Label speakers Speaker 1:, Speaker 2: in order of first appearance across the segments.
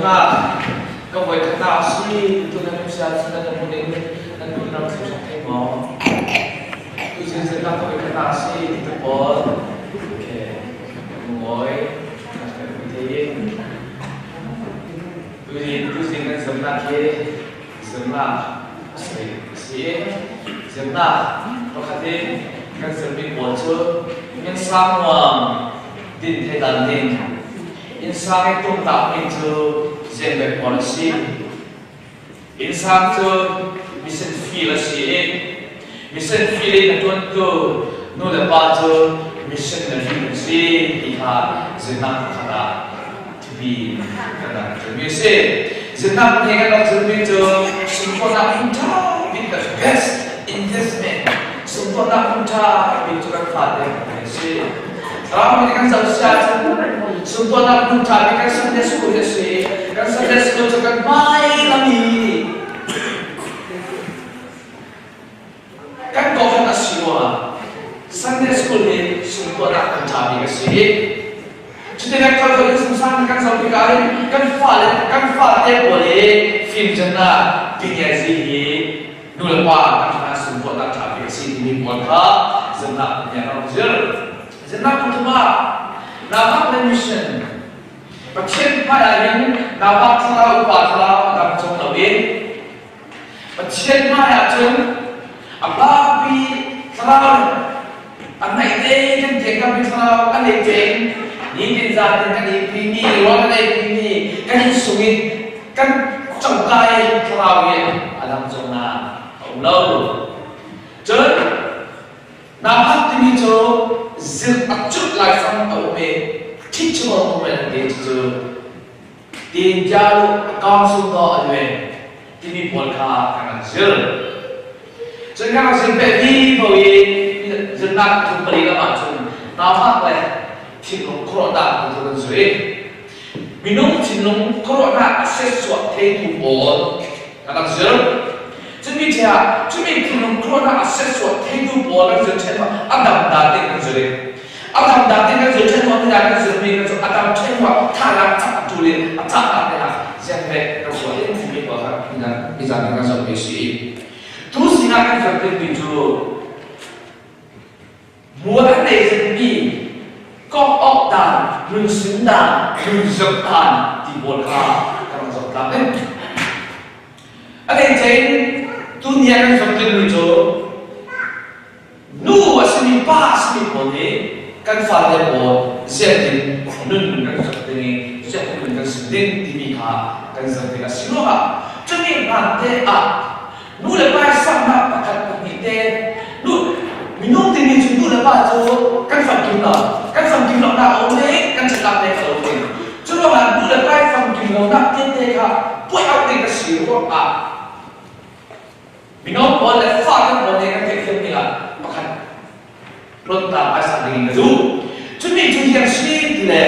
Speaker 1: Zumnak ka voikhatnak a si tu nan um si ahcun nan hmun in nan hmun ram thil sak thei maw? Tuzing zumnak ka voikhatnak a si ti tu pawl. Okay. Lungawi kan thei. Tuzing kan zumnak hi zumnak a si. Zumnak pakhat i kan zummi pawl cu min sang nuam din thei dan ding Innsang i tumtak mi cu zengbek pawl a si. Innsang cu mission field a si i mission field in a ṭuantu nu le pa cu missionary an si ti kha zinnak pakhat ah thipi kan rak ṭuanmi a si. Zinnak he kan rak zulmi cu sungtawhnak hmun ṭha bik, the best investment, sungtawhnak hmun ṭha bik cu kan fate an si. Thlarau nih kan zoh si ahcun suntuannak hmun ṭha bik kan Sunday School hi a si. Kan Sunday School cu kan hmai lam i kan kawhhran a si ruangah Sunday School hi suntuannak hmun ṭha bik a si. Cutin kan kal in sungsang kan zoh tikah hin kan fale kan fate pawl hi fimcawnnak tingiazi hi nu le pa kan ṭha suntuannak ṭha bik a si timi pawl kha zumhnak nih a rak zir. Zumhnak pathum ah Nabak le mission Pathian hmai ah hin Nabak thlarau upa thlarau a dang cung lo in Pathian hmai ah cun a papi thlarau a naih te kan tiang kan thlarau a nei tein nitin zan in kan i mi rawl kan ei mi kan in sung in kan congkai thlarau hi a dang cung na a um lo. Cun Nahak timi cu zilh a cut laifang a um i teachable moment te cu tin tia lu a council to a luen timi pawl kha kan rak zir. Cun kan rak zir peh vi bo i zirnak thum pali lam ahcun nahak le thinlung khuaruahnak tu kan zui. Minung thinlung khuaruahnak a setsuah theitu pawl kan rak zir. Cumi ṭheh cumi thinlung khuaruahnak a setsuah theitu pawl kan zir ṭhen a dam dan te kan zir i a dam dan te kan zir ṭhen hnu ah kan zirmi kan cu a dam ṭhen hnu ah thanak cak ṭul in a caknak te ah ziang he kan suah in timi pawl kha nizan kan zohmi a si. Tu sinah kan zoh dingmi cu Mual a nei zingmi kok awk dan, nun dan, nun zoh dan ti pawl kha kan rak zoh tlang in. A nei cein tunia kan zoh dingmi cu nu a simi pa a simi pawl nih kan fale pawl ziatin nun kan zoh ding i ziatin nun kan sim ding timi kha kan zoh ding a si ruangah cumi hmaan te ah Nu le pa saknak pakhat pahnih te nu minung timi cu nu le pa cu kan famkim lo, kan famkim lo nak a um i kan cakap le ka lo ding. Cu ruangah nu le pa famkim lo nak tete kha puai auh ding a si ruangah mino pawl le fa kan pawl nih kan theihthiam dingah pakhat ronta phaisa ding in ka duh. Cumi cu hiang si ti le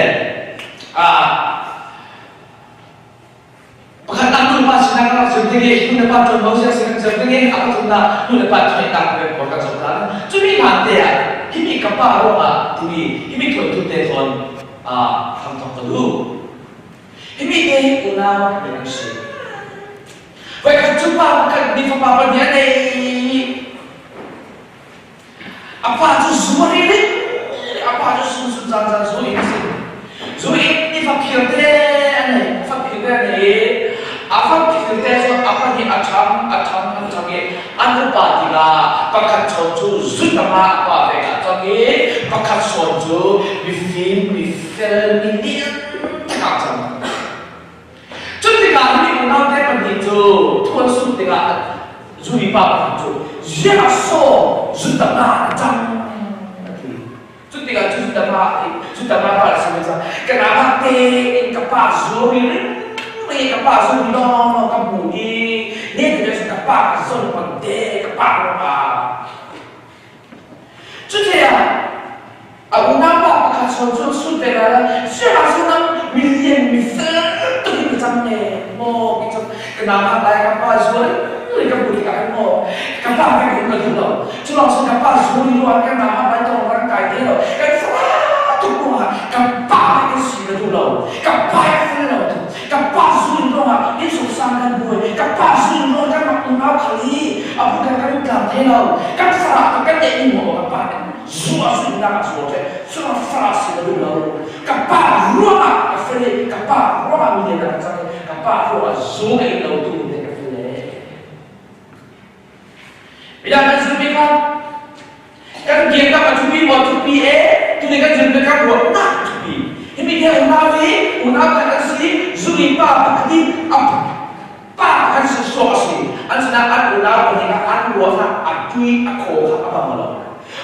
Speaker 1: Pakhat ah nu le pa sinah kan rak zir ding i nu le pa ṭuanvo sia sin kan zir ding i a pathumnak nu le pa ṭhennak rian pawl kan zoh hna. Cumi hlan te ah himi ka pa ruangah timi himi thuaitu te thawn hramthawk ka duh. Himi te hi unau kan si. Voikhat cu pa pakhat nih fapa pahnih a nei. A pa cu zu a ri a pa cu sun sun zan zan zu in a si. Zu in ni faphir te a nei, faphir te a nei i a faphir te cu a pahnih a ṭhang, a ṭhang, an ṭhang i an upa tikah pakhat chawn cu zut a pa ve ah cang i pakhat sawn cu mifim, mifel, mi lian takah cang. Cun tikah mi unau te pahnih cu thuan sum tikah zu pa pakhat cu ziah saw zutama a cang a ti. Cun tikah cu zutama zutama pa a si cang kanamah te in ka pa zu ri ri ka pa zu lawng lawng ka hmu i ne te ka pa ka zon pang te ka pa ruangah. Cuti ah a unaupa pakhat sawn cu sun ve la sihmanhsehlaw milian mifel tuk in ka cang ne maw ki cang ka nama lai ka pa zual ri ka hmu tikah hin maw ka pa ka um ka duh lo cu lawng cun ka pa zual i ruah ka nama lai tawng ran kai te lo kan fa tuk ruangah ka pa ka si ka duh lo ka pa ka fel lo ka pa zual. ruangah innsungsang kan buai. Ka pa zun ruang kan rak unau khal i a bu kan kan tlam thei lo. Kan farah ka kan neih ning maw ka pa nih zu a zun nak a zuar thei. Cun farah si ka duh lo. Ka pa ruangah ka fel i ka pa ruangah mi lian ka cang i ka pa ruangah zu ka in lo tu te ka fel e. Midang kan zummi kha kan biakam a thupi maw thupi e tuni kan zummi kan ruahnak thupi. Himi he unau hi unau khat an si zumi pa pakhat in a pa kan si sawh a si. An sinah an unau pahnih kha an ruahnak a tui a khaw kha a bang lo.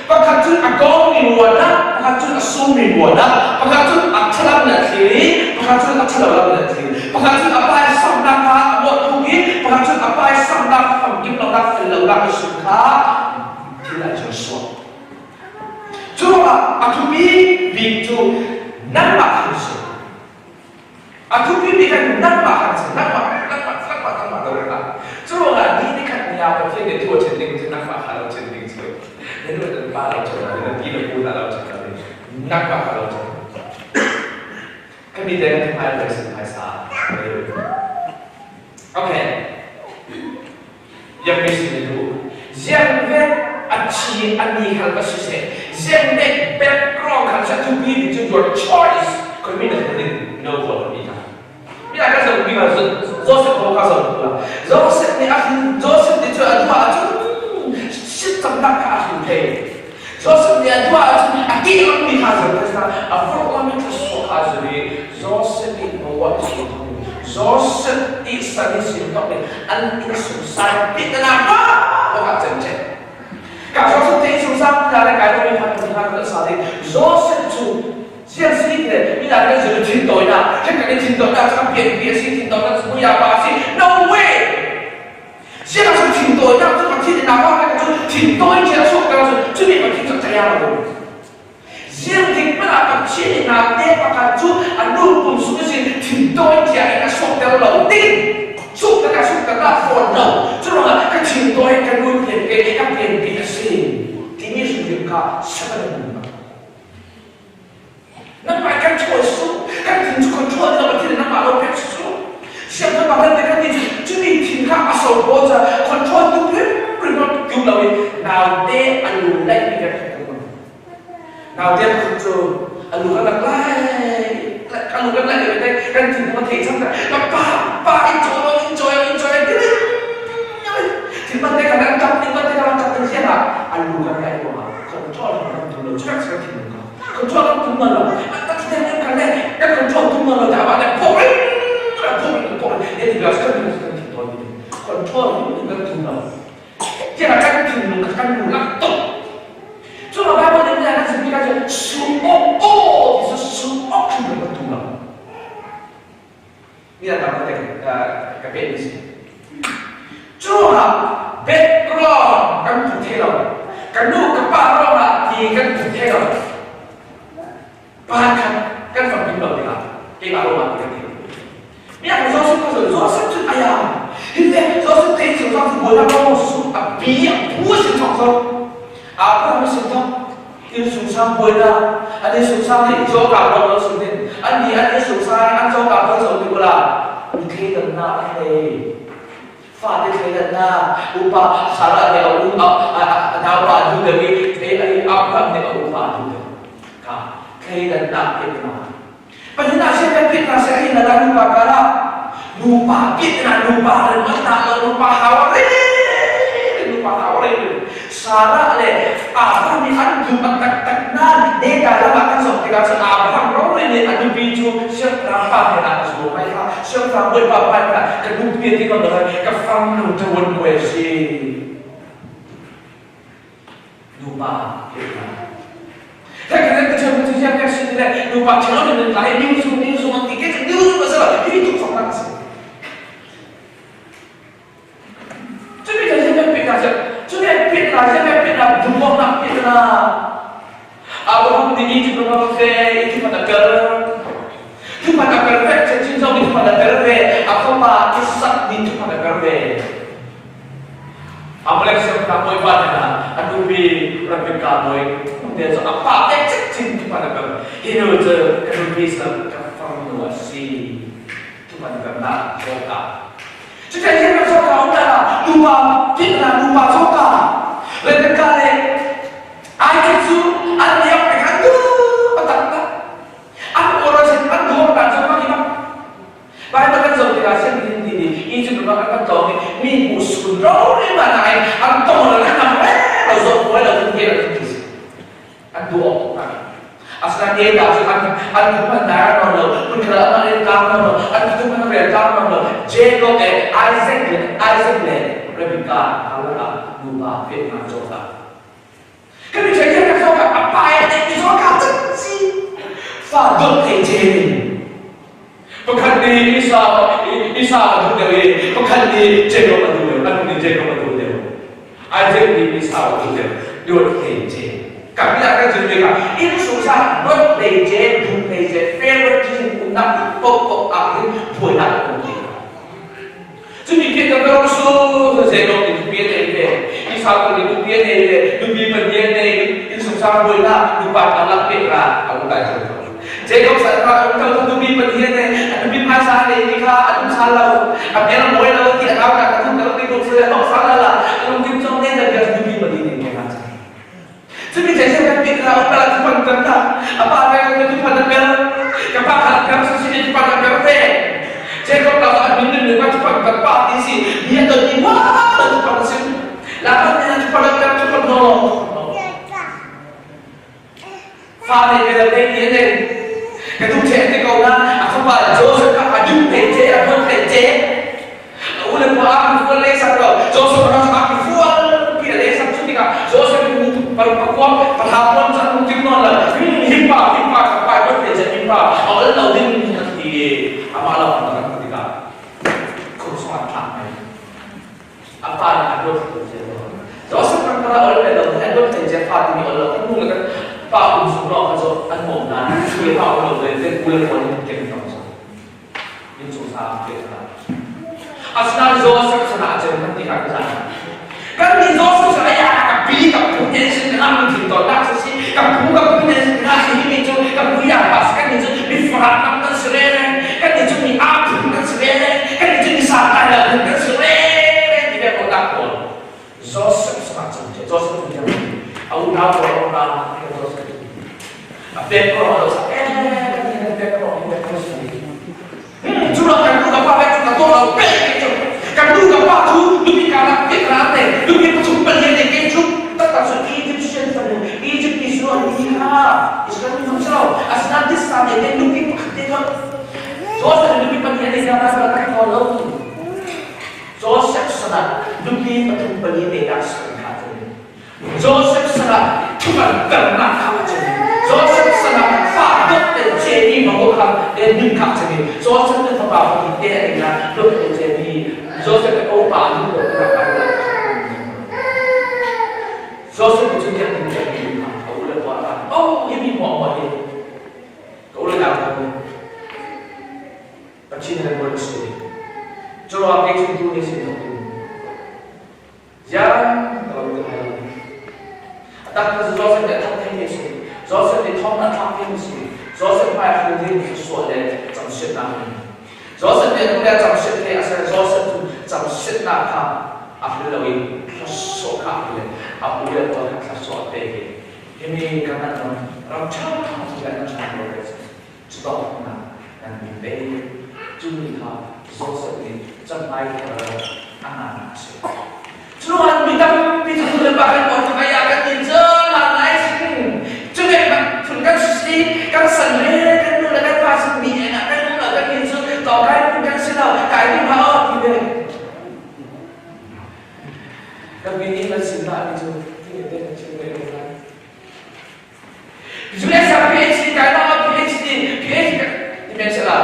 Speaker 1: Pakhat cu a kawngmi ruahnak, pakhat cu a sungmi ruahnak, pakhat cu a ṭhalam in a thlir i pakhat cu a ṭhalo lam in a thlir. Pakhat cu a paisamnak kha a mawh tuk i pakhat cu a paisamnak famkim lonak fel lonak a sung kha thil ah cun suah. Cu ruangah a thupi bik cu nangmah khan si. A thupi bik ah nangmah khan si. Nangmah, nangmah, nangmah, nangmah lo reng ah. Cu ruangah ni ni khat ni ah Pathian nih thu a ṭhen ding cu nangmah kha lo ṭhen ding cu. Na nu nan pa lo ṭhen lo, na pi na pu hna lo ṭhen lo, nangmah kha lo ṭhen. Kan mi te kan hmai le sin phaisa. Okay. Yang mi sin na duh. Ziang ve a chi a ni khal ka si seh. Ziang nek background khan sa tu bi cu your choice. Khoi mi na ding no ko mi ka. Mi a ka zo mi ka Joseph ko ka zo la. Joseph nih a Joseph nih cu a duh ahcun sit tamtak kha a hrin thei. Joseph nih a duh ahcun a ti mi kha zo kha a furh mi kha so kha zo i Joseph nih Noah sin Joseph i sani sin tok nih an inn sungsai pit na ma ka cem che ka Joseph te sungsang ta le kai mi kha kan kha kan sa Joseph cu siang si le mi na kan zulu thin toi na khen kan thin toi na cham pian pi si thin toi na chu ya pa si no way siang chu thin toi na chu pathin na pa ka chu thin toi che su ka chu chu mi pathin chu chaya lo Ziangtik hmanh ah Pathian nih naute pakhat cu a nu pum sung in thintawi tiang in a sawhter lo ding. Suk tak ah suk tak ah fawn lo. Curuangah ka thintawi ka nu pian ke ka pian pi a si timi hrimhrim kha Satan a hmu. Nangmah kan chawi su, kan thin cu control na Pathian nangmah lo pek su. Siangpahrang bang kan ti cu cumi thin kha a so pawl ca control tu hrimhrim tum lo in naute a lu laih mi kan Naute pakhat cu a lu kan rak lai a lu kan laih le kan thin a thei cang ka pa pa in cawi in cawi in cawi thil man te kan an kap thil man te kan kap kan siang ah a lu kan laih ruangah control kan tum lo chuak kan thin ka control kan tum lo a thi kan kan le kan control tum lo ta ba le pok ring pok ring pok ring ne ti kan kan thin ton control kan tum lo Tiah kan thinlung kha kan lak tuk. Cu Bible nih bia kan chimmi kha cu sum awk aw ti cu sum awk hrim kan tu lo. Mi a tam te ka pe mi si. Cu ah background kan pu thei lo. Kan nu ka pa ruangah ti kan pu thei lo. Pa khat kan fam dim lo tikah keimah ruangah ti kan ti. Miak Joseph ko Joseph cu aya hille Joseph te cu zong cu bola ko su a pi a pu sin thok zo Abraham sin thok in sung sang boila an in sung sang ni jo ka ro lo sung din an ni an in sung sang an jo ka ro zo ti bola mi thei dan na a hei fa te thei dan na upa Sarah ne a u a nau pa du de mi Abraham ne a upa du de ka thei dan na ke na Pathian ah sian kan piat hna seh hi na la nupa karah nupa piat na nupa ren man ta lo nupa hawa re nupa hawa re Sarah le Abraham nih an duh an taktak na ne ka lam ah kan zoh tikah cun Abraham ro re nih a nupi cu siangpahrang pa he ah a zuam mai kha siangpahrang bawipa pa kha ka nupi ti ko ka fam nu ṭawan kwe si nupa piat Hekhat ka thiam ka thiam ka sin le nupa thiam in lai niu zu niu zu ti ke niu zu ba sala hi tu fak nak si Cumi ta siapa pit na cumi pit na siapa pit na dumong na pit na Abraham ni Egypt ram fe itu pada ker itu pada ker ve chin zong itu pada ker ve apa pa Isak ni itu pada ker ve Amalek siangpahrang bawipa nih a nupi Rebekah bawi te cu a pa te cikcin tupa na kal. Hi nu cu ka nupi sa ka farnu a si. Tupa. Thupanvernak zawka. Cutin hin kan zawka um lai nupa fitna nupa zawka Rebecca le Isaac cu an liam peng an duh tak tak. An origin an dawrnak cu mang i Bible kan zoh tikah sianginn ti nih Egypt ram ah kan tlawng i mi hmuh sun rori ma nain an tong le an nam lo zoh buai lo in ke an ti an duh awk tuk hna. Asinain Eva cu an an hman dai an lo, hmunkhat ah an rel tlang lo, an tutum an rel tlang lo. Jacob le Isaac le Isaac le Rebecca karlak ah nupa fehnak cawk ah. Kan mi thei kan cawk ah a pa a nih mi cawk ah si fa dawt thei chen pakhat nih Esau Esau a duh deuh i pakhat nih Jacob a duh deuh, anu nih Jacob a duh deuh. Isaac nih Esau a duh deuh. Dawt thei chen. Kan nih kan zun tikah innchungkhar dawt thei chen, duh thei chen, favoritism umnak paohpaoh ah hin buainak a um ti. Cumi khi kan ro su Jacob nih nupi a nei ve, Esau nih nupi a nei ve, nupi pahnih a nei, innchungkhar buainak nupa karlak pek ra a um kai cio ko. Jacob sal kha um ko nupi pahnih a nei, a nupi phaisa a nei mi kha a dum sal lo, a hmel a mawi lo ti a kau ka thum ka ti tuk se a sal la la, a lungtim chong ne da bia nupi pahnih nei ne ha. Cumi Jacob kan pek ra um la tupan kan ta, a pa ka kan tupan a per, ka pa kha per su si tupan a per ve. Jacob la a min min ka tupan kan pa ti si, ni a ton ni wa tupan sin. La kan ni tupan a per tupan no. Fa nei ve lo nei ni nei. Ka duh che ti ko na, a fapa Joseph kha a duh pe che, a dawt pe che. A u le pa a fual lei sak lo. Joseph kha a fual pi a lei sak cu tikah Joseph nih mu par pakua pahra puan cu an tim nawn lo. Hi pa, hi pa kha pai dawt pe che, hi pa a ol lo ding an ti i amah lo an rak tikah khum sungah thlak mai. A pa nih a dawt tuk ce lo. Joseph kan kala ol le lo a dawt hlei ce fa timi ol lo kan nu le kan pa um chung lawng kha cu an mawm na tu le pa um lo le te u le pawl in kem tong cu in chung sa pe kha asinain Joseph sana a cem kan ti kha ka zan kan ni Joseph sana ya ka pi ka pu ten sin ka mun thin to tak si ka pu ka pu ten sin ka si mi chu ka pu ya pas kan ni chu mi farak nam kan si re kan ni chu mi a phu kan si re kan ni chu mi sa kai la kan si re ti ve ko tak ko Joseph sana cem Joseph tu jam a u nau ko ra Joseph a pek ko lo sa eh kan pek ko ni pek ko si Cu lo kan nu ka pa cu ka tuah lo pe cu kan nu ka pa cu nupi ka lak pek ra te nupi pathum palian ne ke cu taktak cu Egyptian fanu Egypt mi su an ni kha Israel mi hmang si lo asinain this time ne nupi pakhat te kha Joseph nupi palian ne ka ka ka ko lo Joseph sana nupi pathum palian ne dak kha Joseph sinah thuman karnak kha a chim. Joseph sinah fa dot te cemi mango kha te nim kha a chim. Joseph te fapa fami te a ing dot te cemi Joseph te opa nim ko te ka Joseph cu tiang ning tiang mi kha a u le pa oh hi mi mo mo hi ka u le nau ka Pathian le buan si. Curuang kei chung tu ni sin thok Ziang ka lo ka lo. A tak cu Joseph nih a thak thei mi a si. Joseph nih thong a thlak thei mi a si. Joseph hmai a hmu ding mi sual le camsiatnak a um. Joseph nih a hnu le camsiat thei a ser. Joseph cu camsiatnak kha a hlul lo i thlasawh kha a hlul i a u le pawl kha thlasawh a pek i himi kan ram ram ṭha cu le nan ṭha lo Cu tawknak kan min ve. Cu ni kha Joseph nih cahmai thar a ngan a si. Curuang mi tampi cu nu le pa kan aw thang ah kan in lan lai sin. Cu ve phun kan si kan san le kan nu le kan pa sin mi eng ah kan um lo kan in cu tawkai phun kan si lo kai ding ha aw ti ve. Kan mi nih kan sin dah mi cu ti te kan chim ve ko lai. US ah PhD kai na PhD PhD ti men sela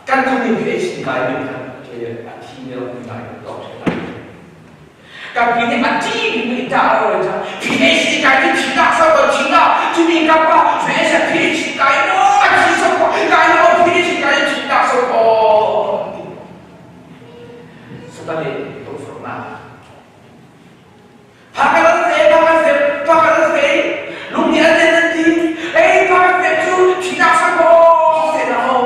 Speaker 1: kan company PhD kai mi kha a thi ne lo kai dok kan pi nih a ti mi ta ro cha PhD kai ti thi na sa ko thi na chu mi ka pa US ah PhD kai no a thi sa ko kai no PhD kai thi na sa ko Satani tukforhnak Phak an fe, phak an fe, phak an fe. Lung nih an len an ti. Ei, phak an fe cu thinak sang maw, fe na maw.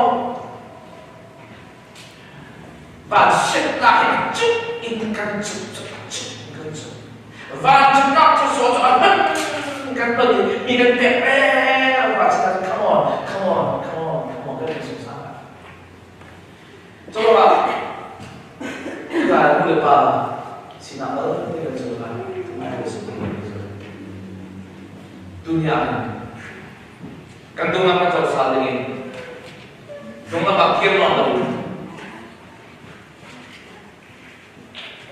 Speaker 1: Vanhriatnak hi a cuk in kan cuk cu a cuk in kan cuk. Vancung cu saw cu a hman kan hman i mi kan pek reng ah come on, come on, come on, come on kan ti zungzal. Curuangah ka nu le pa sinah bal ti kan cu lai dunia kan dungah kan co sal ding in dungah ah kir lawng lo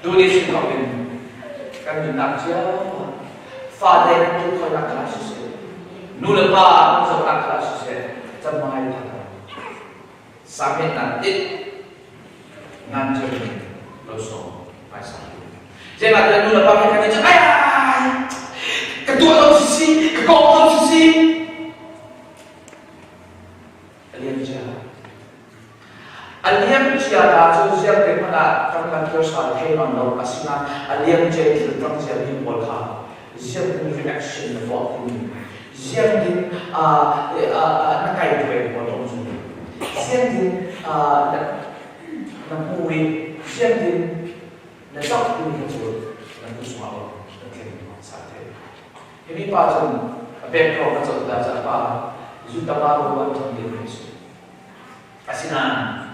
Speaker 1: tuni sin thawk in kan nunnak cio fale kan tuh khoinak kha siseh nu le pa kan zohnak kha siseh camai tha Samet nan tit ngan cun lo sawm hmaisa. Zeicahtiah nu le pa kan i ai ka tuah lo si ka kong lo si a liam cia a liam cia ta cu ziang te hmanh ah kan kan thil sal thei non lo asinain a liam cia thil tang cia mi pawl kha ziang in reaction na tuah timi ziang in na kai thuai pawl um cu ziang in na hmu i ziang in na zoh timi kha cu na hnu chungah um na tling sa te hi mi pa cun a pek ko ka cawt da ca pa zu tama ro an thong din mi su asinain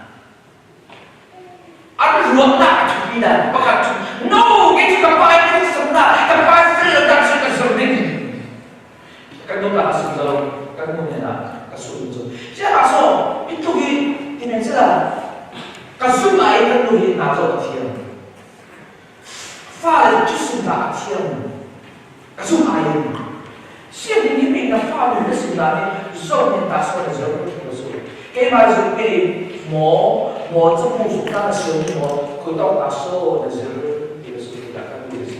Speaker 1: An ruahnak a ṭhumi dan pakhat cu no kei cu ka pa in kan sungnak ka pa fel lo dan cu ka zul ding kan nunnak a sung lo kan nu nen ah ka sung cu siah so itu hi tinen sila ka zumh ah in kan nu hi na zo a thiam Fale cu sungah a thiam. Ka zumh ai in. Sianginn hi mi na fa nu na si na nih zo nih ta so na zo na zo. Keimah zung i maw maw capu zung ta na siam ni maw khu tong ta so na zir ti na su ti ta kan nu na si.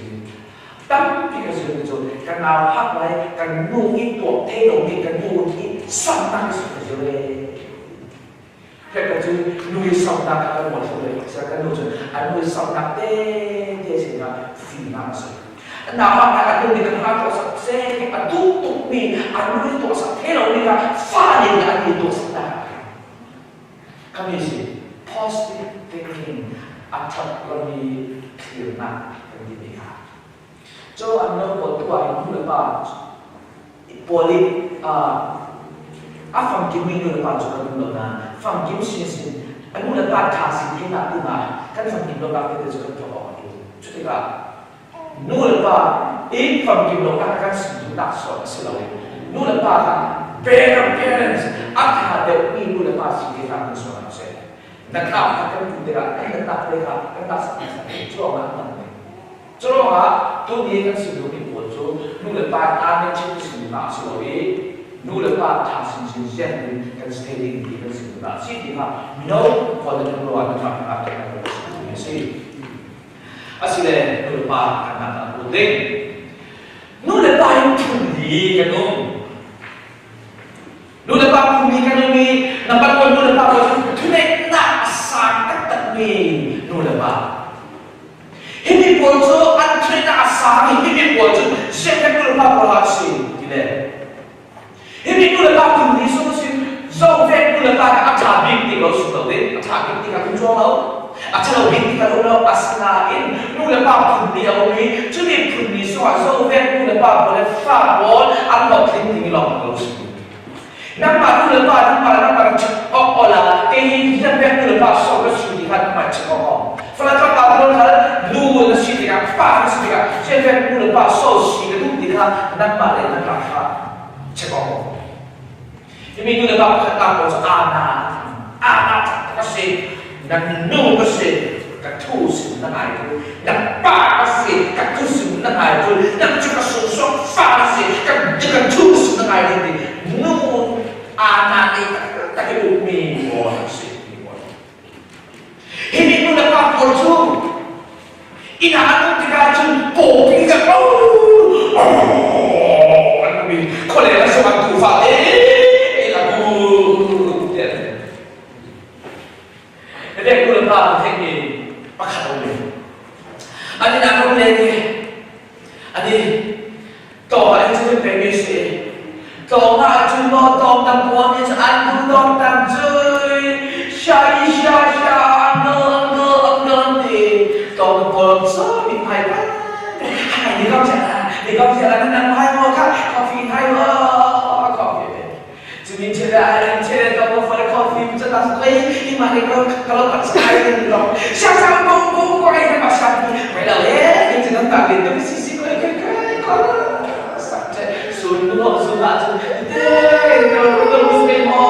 Speaker 1: Tampi ka zir ni cu kan nau hak lai kan nu i tuak thei lo mi kan nu i sam ta ka su ka zir e. Heka cu nu i saunak ah kan mual thlu ve bak kan nu cu an nu i saunak te te sin ah fimnak a si. Nangmah na kan nu nih kan ha tuah sak seh a duh tuk mi an nu i tuah sak the lo mi kha fa nih an ni tuah sak ta. Kami si positive thinking a that lomi thlirnak kan ti mi kha. Cu an lo pawl tuah in nu le pa pawl i a famkimmi nu le pa cu kan um lo nain famkim sinsin a nu le pa ṭha sin theihnak dingah kan famkim lonak tete cu kan tuah awk a ṭul. Cu tikah nu le pa i famkim lonak kan sin duhnak sual a si lo i nu le pa kha better parents a ṭha deuhmi nu le pa si theihnak kan sual a si. Na tlak kha kan hmuh tikah kan natnak te kha kan laksak cuahmah an tam Curuangah tuni kan si duhmi pawl cu nu le pa aa nih chim si duhnak a si lo i nu le pa ṭha sinsin zian in kan si thei ding ti kan si duhnak a si ti kha mino pawl le nu ah kan rak kan rak a si. Asile nu le pa kan nak ah lut ding. Nu le pa in phun li kan um. Nu le pa phun li kan um i number one nu le pa pawl cu thuneihnak a sang taktakmi nu le pa. Himi pawl cu an thilnak a sang i himi pawl cu sianginn nu le pa pawl ah si ti le himi nu le pa phun ni sung sin zofek nu le pa kha a ṭha bik ti lo sung lo ding a ṭha bik ti kha kan cuang lo a ṭhalo bik ti kan um lo asinain nu le pa phun ni a um i cumi phun ni sungah zofek nu le pa pawl le fa pawl an hlawhtling ding lawng lo sung Nangmah nu le pa nangmah le nangmah kan chim awk aw la kei hi hian pek nu le pa so ka si ti kha nangmah chim awk aw fala tlangval pawl kha nu na si tikah pa na si tikah sian pek nu le pa so si ka duh ti kha nangmah le nangmah kha chim awk aw Imi nu le pa pakhat ta pawl cu ana ana ka si nan nu ka si ka thu sin na ngai tu na pa ka si ka thu sin na ngai tu nang cu ka sungsok fa na si ka ka thu sin na ngai ding ti nu ana ni tak i ukmi pawl an si hi mi nu le pa pawl cu inn ah an um tikah cun pawpi ka ko an mi khuale an sung an tufa te la bu Biak nu le pa an theihmi pakhat a um ve. An inn ah um len i ani tawng ah in cun pemi si. Tawng ah cun maw tawng tam puang in an du tawng tam cui shai sha sha no no. Kawl cu mithmai hai ni ko ni ko nan nan hai mo kha coffee hai mo coffee pe cumi chele ai chele to ko for coffee cha ta lei i ma ni ko kalau tak sai ni lo siang sang ko ko ko ai ma sang mai la le ni chen nan ta lin to si si ko ke ke ko sak che sun no sun na chu te no no no mo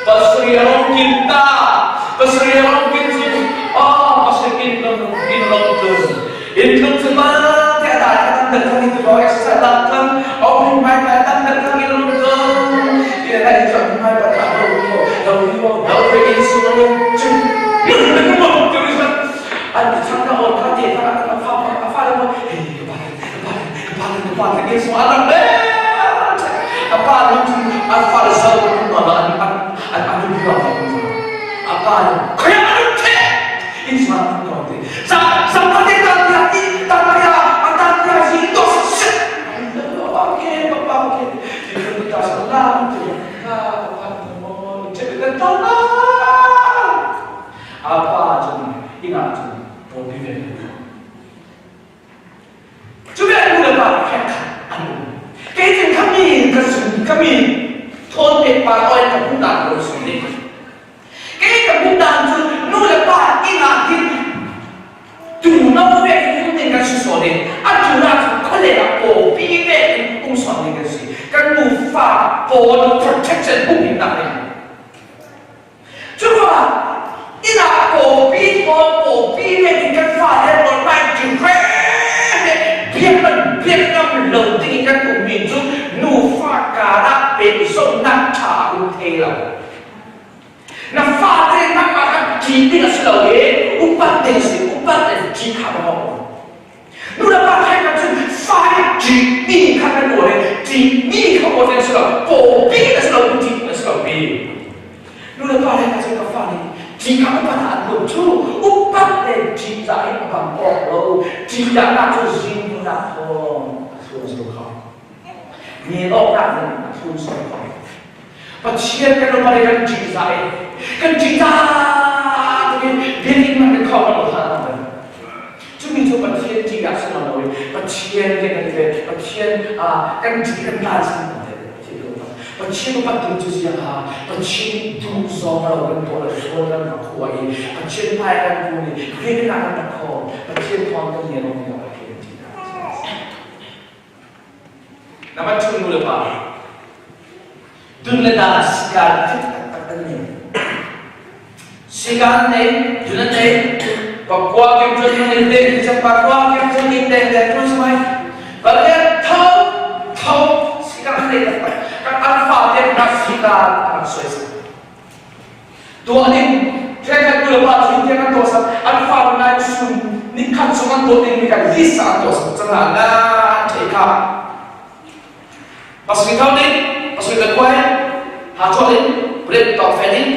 Speaker 1: Pasriang kita pasriang kin oh pasikin long kin long tu in tlung chu ma te da ka tan dan kang itu bawa exercise lang kang oh mai pa tan dan kang in long tu ina da in chon mai pa ta lo lo lo lo lo fe in su lo chu mo tu ni sa an thang ka on ka te ta ka fa fa fa le mo hey ka pa ka pa ka pa ka pa ka in su alam le apa lo chu an fa le sa ko ma ba an an an an lu ba apa kaya anu te in su an ko te sa sa pa te ta ya ti ta pa ya an ta ya si to se okay papa okay ti ku ta sa la te ka pa mo te te ta la apa chu ina chu po bi ve chu ve nu le pa khe an ke tin kami ka sun kami thon pe pa oi ka pu dan lo sun ni ke ka pu dan chu nu le pa ina hin tu no ve hin tin ka su so ni a tu na chu khole la po pi ve ung so ni ka si kan nu fa po protection hu ni na ni chu wa ina po pi po po pi ve tin kan fa le mon mai ju re biak man biak ngam lo ding kan um mi chu nu fa ka ra pe so na tha u the lo na fa te na ma ka ji ding a si lo e upat ding si upat le ji kha ba mo nu la pa khai ka chu fa ni ji mi kha ka no le ji mi kha mo te si lo po pi na si lo ji na si lo pi nu le pa le ka chu ka fa ni ji kha pa na lo chu upat le ji za e pa mo lo ji ya na chu jin na tho thu su kha ni lo na thu su kha Pathian kan um le kan ṭihzah i kan ṭihzah tuk i biakinn man kan khawh lo hlah Cumi cu Pathian ṭih ah si lo i Pathian ke kan ve Pathian kan ṭih kan dal sin Pathian upat ding cu ziang ha Pathian duh zawng lo kan tuah le sual kan rak khua i Pathian hmai kan kun i biakinn ah kan rak khawm Pathian thawng kan ngen lo Pathian ṭih Nama chung nu le pa dun le dan sikan fit taktak an nei. Sikan nei, dun an nei, pakua kem chun nung in te, chak pakua kem chun in te te tu smai. Balia thau thau sikan nei taktak. Kan an fa te na sikan an soi sa. Tuah ding thenkhat nu le pa cu tiang an tuah sak an fale nai chung nikhat chung an tuah ding mi kan list ah an tuah sak cang ah na an thei kha pasui thau ding pasui kan kuai ha chuah ding pret tok fe ding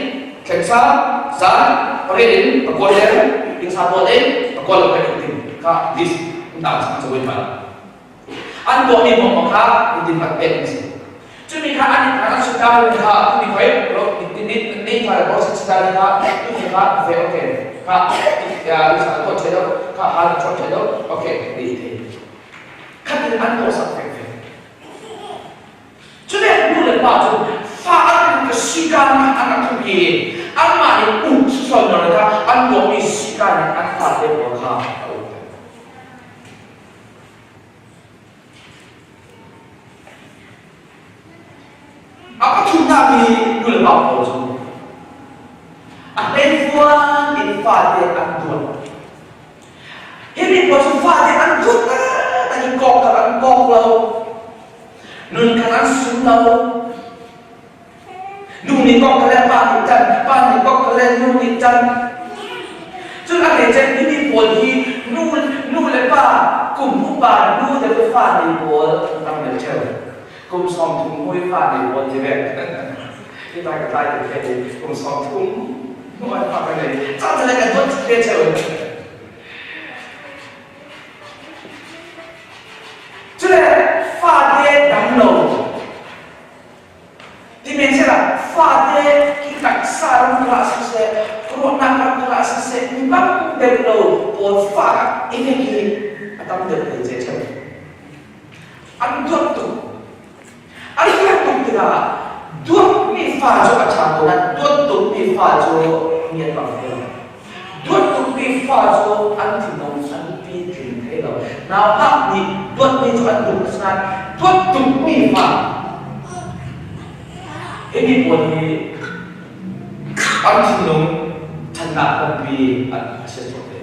Speaker 1: thlengsa zan pariat in pakua leng dingsa tuah ding pakua lo pe ding kha list ta sang chawin pa an tuahmi mawngmaw kha nitin rak pek an si. Cumi kha an an sutari kha tuni khoi ro ni ni tha le bo sutari kha tu kha ve okay kha ya lu sa to che do kha ha cho che do okay ni the khatin an to sak fek fek cule nu le pa cu fa an ka sika kha an rak thum i anmah nih um sual nawl kha an tuahmi sika nih an fate pawl kha a um A pathumnak hi nulepa pawl cu a hleivuan in fate an duat. Hi mi pawl cu fate an duat taktak i kawk kha an kawk lo. Nun kha an sum lo. Nu nih kawk kha le pa nih tan, pa nih kawk kha le nu nih tan. Cun a hlei cem mi pawl hi nu nu le pa kum upa nu le fa nei pawl tam deuh ṭheo. Kum 30 hmui fa nei pawl ti vek. Hi tai ka tlai ti the kum 30 hnuai fa ka nei. Caan le kan dawt te ṭheo. Cule fate dam lo Ti men sehla fate ki taksa ram kha siseh, ruahnak ram kha siseh, mi bang deuh lo pawl. pawl fa kha enge hi a tam deuh thei che theuh. An duat tuk. An duat tuk tikah duatmi fa cu a ṭha ko nain duat tukmi fa cu mi an bang thei lo. Duat tukmi fa cu an thinlung an pitling thei lo. Nauhak nih duatmi cu an duh asinain duat tukmi fa himi pawl hi an thinlung ṭhannak tampi a si khawh te.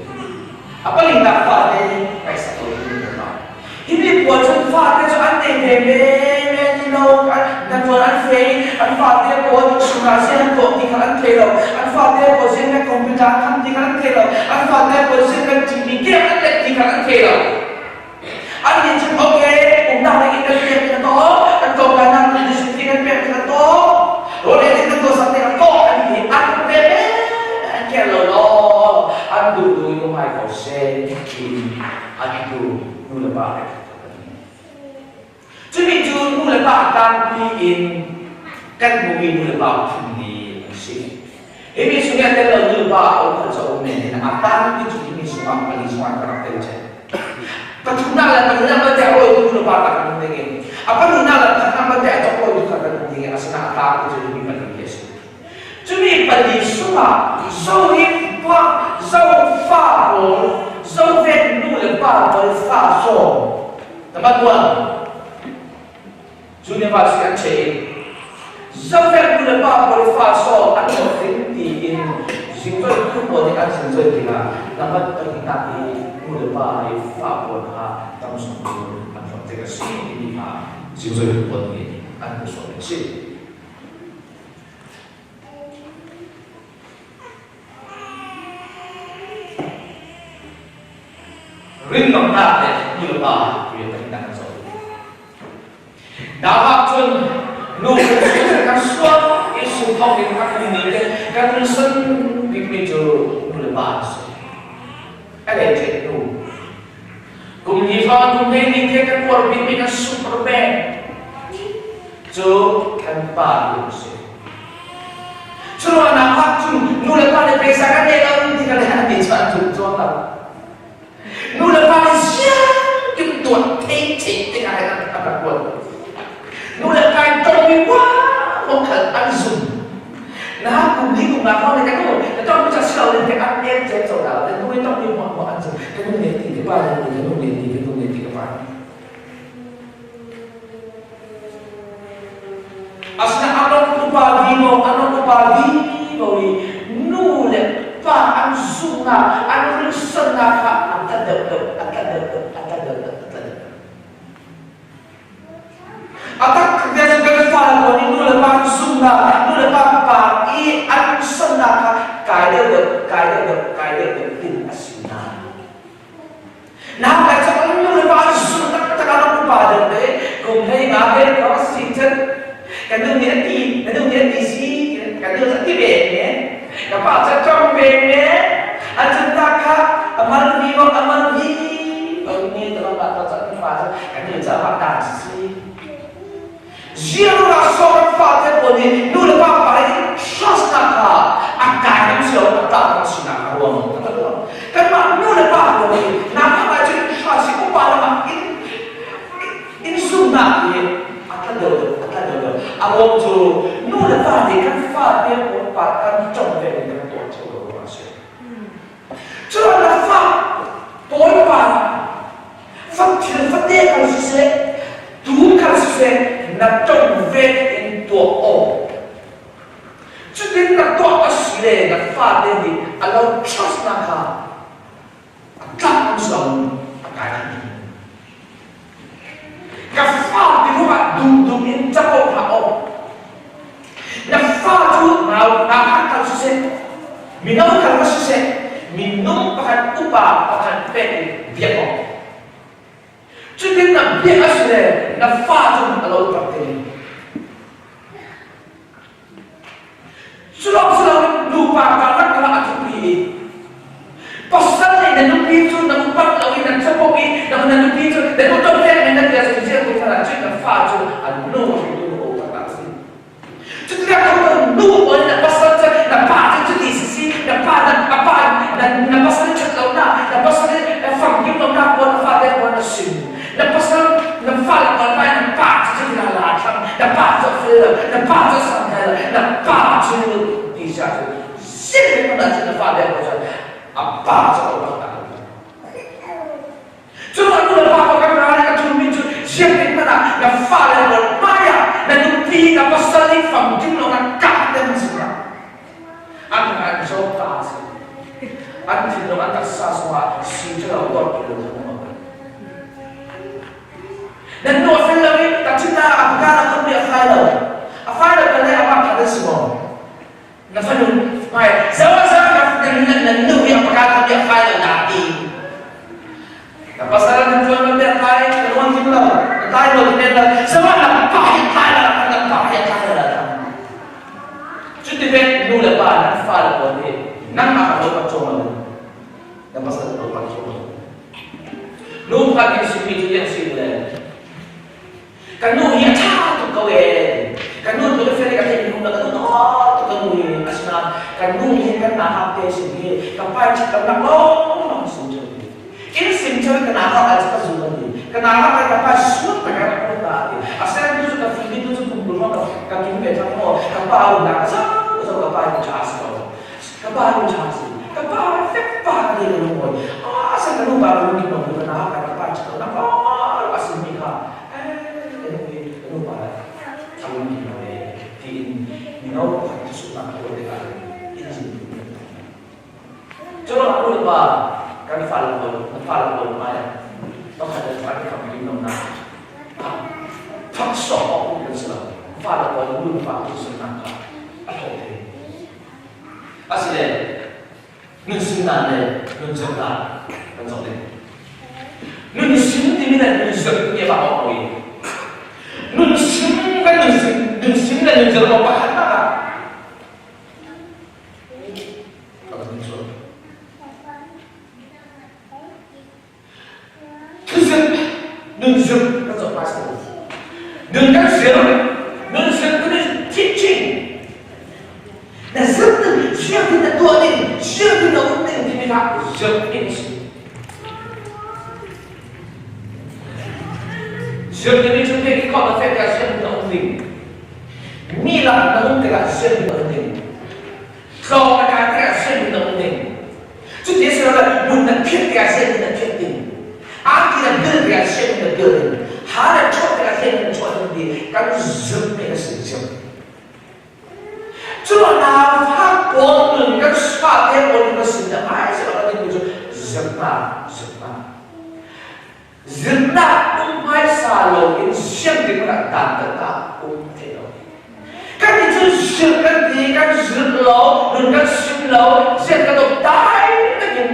Speaker 1: A palinak fate ngaihsak lo in an um. Hi mi pawl cu fate cu an nei ve men ti lo, an tuan an fe i an fate pawl sungah zian an tuah ti kha an thei lo. An fate pawl zian kan computer an tham ti kha an thei lo. An fate pawl zian kan TV game an let ti kha an thei lo. An nih cun okay, umnak lei in kan pek kan to, kan tlawmkainak kan district kan pek kan to, rawl ei kan to sak kan to an ti an ve an care lo law an duh duh in um ai ko seh tiin an tu nu le pa he Cumi cu nu le pa tlangpi in kan hmumi nu le pa phun ni an si. Hi mi chung i a tel lo nu le pa a um kho cu a um men in a tlangpi cu hi mi chungah pali chungah ka rak tel ṭhen. Pathumnak le pahnihnak vialte a rawitu nu le pa kan um ding in a pahnihnak le pakhatnak vialte a cawk rawitu kha kan um ding in asinain a tlangpi cu hi mi pali hi a si. Cumi pali sungah zo hi pa zo fa pawl zo vet nu le pa pawl fa sawm Number one, Cu nih si an cheh i Zofek nu le pa pawl fa saw an hlawhtling tiin zingcoihtu pawl nih an zingcoih tikah number pahnihnak i nu le pa i fa pawl kha tam sung cu an hlawhtling a si timi kha zingcoihtu pawl nih an hmuh sawh a si. Ringamnak le nu le pa rian kan kan zoh. Dawah cun nu kan sual i sungthawng in kan ni te kan san bikmi cu nu le pa an si. A lei ṭhen nu. Kum ni fa kum hlei ni te kan uar bikmi kan superman cu kan pa nu a si. Curuangah ah cun nu le pa nih pesa kan ngei lo ti kan an ti cu an zum chuak lo. Nu le pa nih siang kim tuan thei thei tikah hin an rak tuan. Nu le pa in tongmi uang khal an zum. Na kum li kum nga hrawng kan nu na tong mi si lo in an en chen cho da lo nu i tongmi muah muah an zum. Ka nu ne ti ka pa ne ti ka nu ne ti ka nu ne ti ka pa. Asinain a rak upa vivo, a rak upa vivo i nu le pa an zumhnak, an rinsannak kha a tla deuhdeuh, a tla deuhdeuh, a tla deuhdeuh, a tla deuhdeuh. A tak te cu kan fale pawl nih nu le pa an zumhnak, nu le pa pa i an rinsannak kha kai deuhdeuh, kai deuhdeuh, kai deuhdeuh tin a si nain Nangmah cu an nu le pa an sung taktak ah rak upa deuh te kum hlei nga he ka si cun ka nu nih a ti na nu nih a ti si ka nu a ti ve ne ka pa cu tong ve ne a cun ta kha a mal vi bang a mal vi bang ne ta bang ta ca kan fa cu kan nu ca ah ta si Ziarah sawm fate pawl nih nu le pa pa in trust nak kha a kai lam si lo a tah lam sinak a ruang a ta ruang kanmah nu le pa pawl nih nangmah ah cun trust hi upa lamah in in zumnak hi a tla deuh deuh a tla deuh deuh a ruang cu nu le pa nih kan fate pawl pa kan cong ve in kan tuah cio lo ruang a si Cun na fa tawipa fak thil fate kan siseh, tuu kan siseh, na tong ve in tuah awk. Cutin na tuah a si le na fate nih a lo trust na kha a tlak zong a kai ding. Ka fa ti ruangah dum in capo hlah awk. Na fa cu nau ngakhat kal siseh, mino kal va siseh, minung pakhat upa pakhat pek in biak awk. Cutin na biak a si le na fa cu a lo tak te. Culawng si loin nupa karlak kha a thupi i pasal nih na nupi cu na upat lo i nan capo i na na nupi cu na nu tawlrel men na bia cu ziar tu khan cun na fa cu an nu hringtu nu o tak a si. Cutikah kho nu pawl na pasal cu na pa cu cuti si si na pa na pa na, na pasal ṭhat lo na na pasal pa cu ti si ahcun zeitik hmanh ah cun na fale an cun a pa cu a upat hna lo. Cu a nu le pa ko kan ral ka ṭhumi cu zeitik hmanh ah na fale pawl hmai ah na nupi na pasal i famkim lo na kah te man si hnga. An an zawt ta a si. An thinlung an taksa zongah sii ṭhalo tuah ti lo zong a Nan nu a fel lo i tachita a ka la khon mi a fai lo. A fai lo kan le amah khat an si maw? Na fanu hmai zawa zawa na nan nan nu hi a paka khon mi a fai lo na ti. Na pasal nan tuan man a fai na ruang kim lo na tai lo ti men lo zawa na pa hi thai la na pa hi thai la la. Cuti vet nu le pa nan fa le pawl hi nangmah ka lo pak cawm lo. Na pasal lo pak cawm lo. Nu pakhat nih simi cu an si le kan nu hi a ṭha tuk ko ee kan nu tu fel ka theih hnu ka nu tuk kan nu hi asinain kan nu hi kan na hak te sin hi ka pai ṭhat lo nak lawng lawng sim ṭheu in sim ṭheu ka na hak ai ka zum an ti ka na hak ai ka pai suat ta ka rak ta ti asen tu cu ka fimi tu cu kum kul hrawng ka kim ve thang maw ka pa um nak zo zo ka pa hi ṭha si ko Ka pa nu ṭha si. Ka pa fek pa ka le ka lung awi. Ah sa ka nu pa ka lung kim lo ka na ka ka pa ṭha na pa a sin mi kha eh ka nu hi ka nu pa le a lung kim lo e tiin mino pakhat thusuknak a tuah tikah in zin Cun nu le pa kan fale pawl na fale pawl hmai ah pakhat le pakhat i kham kim lo na thak sawk awk kan si lo. Fale pawl nu le pa thusuknak kha a hlawh thei. Asile nun sinnak le nun zirnak kan zoh ding. Nun sin timi le nun zir timi a bak awk i nun sin kan nun sin nun sin le nun zir awk pakhat nak ah ka van chuak. Thuzir nun zir kan zoh hmasa Nun kan zir nun zir tu nih teaching na zir ning zir tin na tuah ning zir tin na um ning timi kha zir in si zir timi cu te ki khawh na fek ka zir na um ning mi lak na um tikah zir na um ning tlawng na kai tikah zir na um ning Cuti a si lo le mun nan phiat tikah sianginn nan phiat ding. Angki nan bil tikah sianginn nan bil ding. Ha nan chuah tikah sianginn nan chuah ding ti kan zumh mi a si cio. Cu naufa pawl nun kan fate pawl nun a sin na hmai si lo ding cu zumhnak zumhnak. Zirnak um hmaisa loin sianginn hmanh ah dantatnak um a thei lo. Kan nih cu zir kan ti, kan zir lo, nun kan sim lo, zian kan um dai takin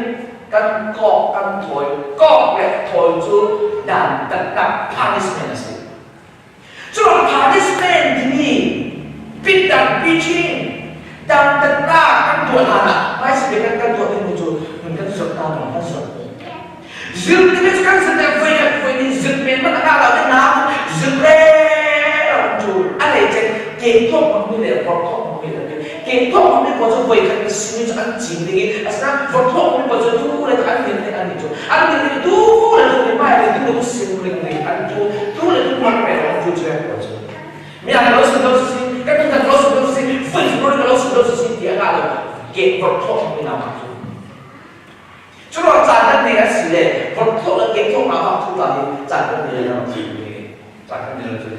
Speaker 1: kan kawk kan thawi, kawk le thawi cu dantatnak punishment a si. Cu punishment timi pitdan preaching dantatnak kan tuah hlan ah hmaisa bik kan kan tuah dingmi cu nun kan zirh ta ma kan zirh. Zirh timi cu kan zirh deuh voi khat voi nih zirh men hmanh a ngah lo nain zirh re cu a lei cen ke thawk hmangmi le vor thawk hmangmi an ti. Ke thawk hmangmi pawl cu voi khat na simi cu an cin ding i asinain vor thawk hmangmi pawl cu tu le an min nih an nih cu an min nih tu le tu nih mai le tu le tu sim ring ring an tu tu le tu kuan pe an tu cu pawl cu mi an lo sim lo si kan tu kan lo sim lo si fun fun ka lo sim lo si ti a ngah lo ke vor thawk hmangmi na mak cu cu ruang caan kan nei a si le vor thawk le ke thawk na mak thu ta hi caan kan nei lo caan kan nei lo cu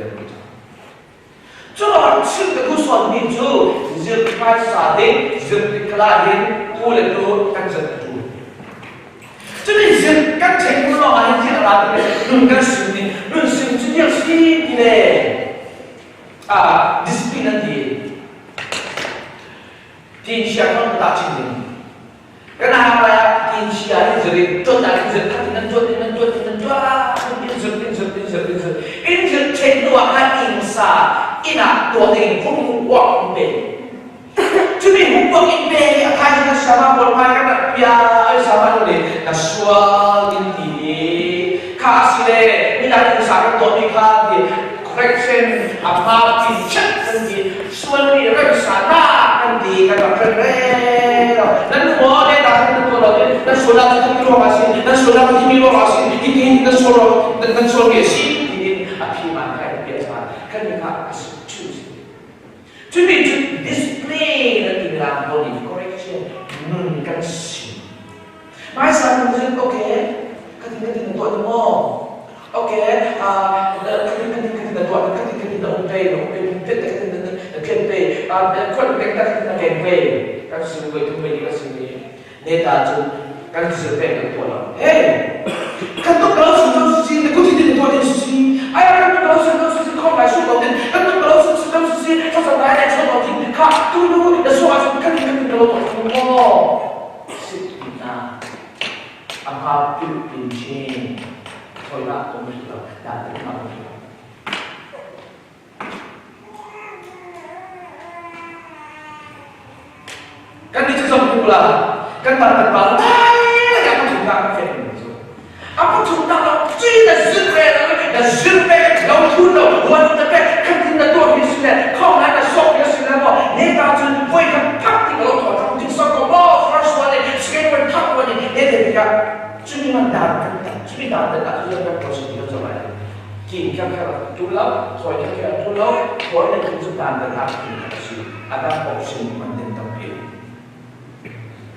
Speaker 1: Curuangah chim ka duh sualmi cu zirh hmaisa ding zirh tikhala hin tu le tu kan zirh a ṭul. Cuti zirh kan ṭhen hnu lawngah hin thil a ra ti le nun kan sim ding nun sim cu dir si ti le discipline an ti. Tin chia kan ta chin ding. Kan hang lai ah tin chia in zir in tuan ah in zir khat in nan tuan in nan tuan in nan tuan in zir in zir in zir in zir in zir ṭhen hnu ah khan inn sa inn ah tuah ding in homework in pe. Cumi homework in pe i a thaizing na sama pawl hmai kan rak pia ai sama nu nih na sual in ti i kha a si le midang inn sa kan tuahmi kha ti correction a hma pi chat kan ti sualmi remsa na kan ti kan rak hren re lo nan nu maw ne ta nan tuah lo nan sual ah cu ti ruang ah si nan sual ah ti mi ruang ah si ti ti nan sual nan sual mi a si tiin a phi man kai pia sa kan mi kha a si chu si cu mi cu discipline. sim. Hmaisa kum cun okay khatin khatin na tuah ni maw? Okay khatin khatin khatin na tuah khatin khatin na um pei na um pei pet khatin na khen pei khuat pek ta khatin na keng pei kan sim voi thum voi ni kan sim ni neta cu kan zir peng kan tuah lo. Hey kan tuk lo sun lo si na kutin tin tuah din si ai kan tuk lo sun lo si khong lai su lo din kan tuk lo sun lo si thasa dai lai so lo din kha tu nu na so ah kan kan kan lo tuah maw Sitnak a hma pilpin chin thawinak um rih lo, dan um rih lo. Kan nih cu zong kula kan pa kan pa lai lai a pathumnak kan fian mi cu a pathumnak lo cui na zir ve lo na zir ve lo thun lo wan na pe kan tin na tuah hi si le khong lai na sok hi si le maw ne ta cun voi khat phak ti lo thaw thang ding sok ko maw first one in second one third one in ne te tikah cumi man dan kan tak cumi dan dan ah cun kan process ti kan zo lai kin kha kha tu lo thoi kha kha tu lo thoi na kin cu dan dan ah kin kha si adang option man den tampi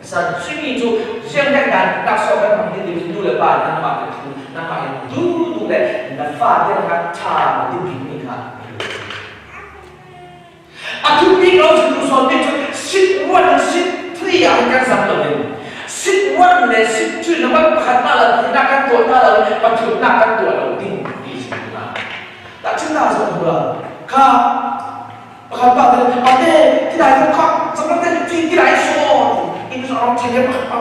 Speaker 1: San simi cu sianginn dan laksawng kan hmang ti nu le pa nangmah le thu nangmah in du du le na fate kha ṭha na ti bikmi kha a thu bik lo cu tu sawn mi cu sit one and sit three ah kan zam lo ding sit one le sit two na man pakhat na lo na kan tuah ta lo pathum na kan tuah lo ding ti si na ta chin na zo hura kha Pakhat pa te ate ti dai ko kha zaman te ti ti dai so in ram the ne pakhat pa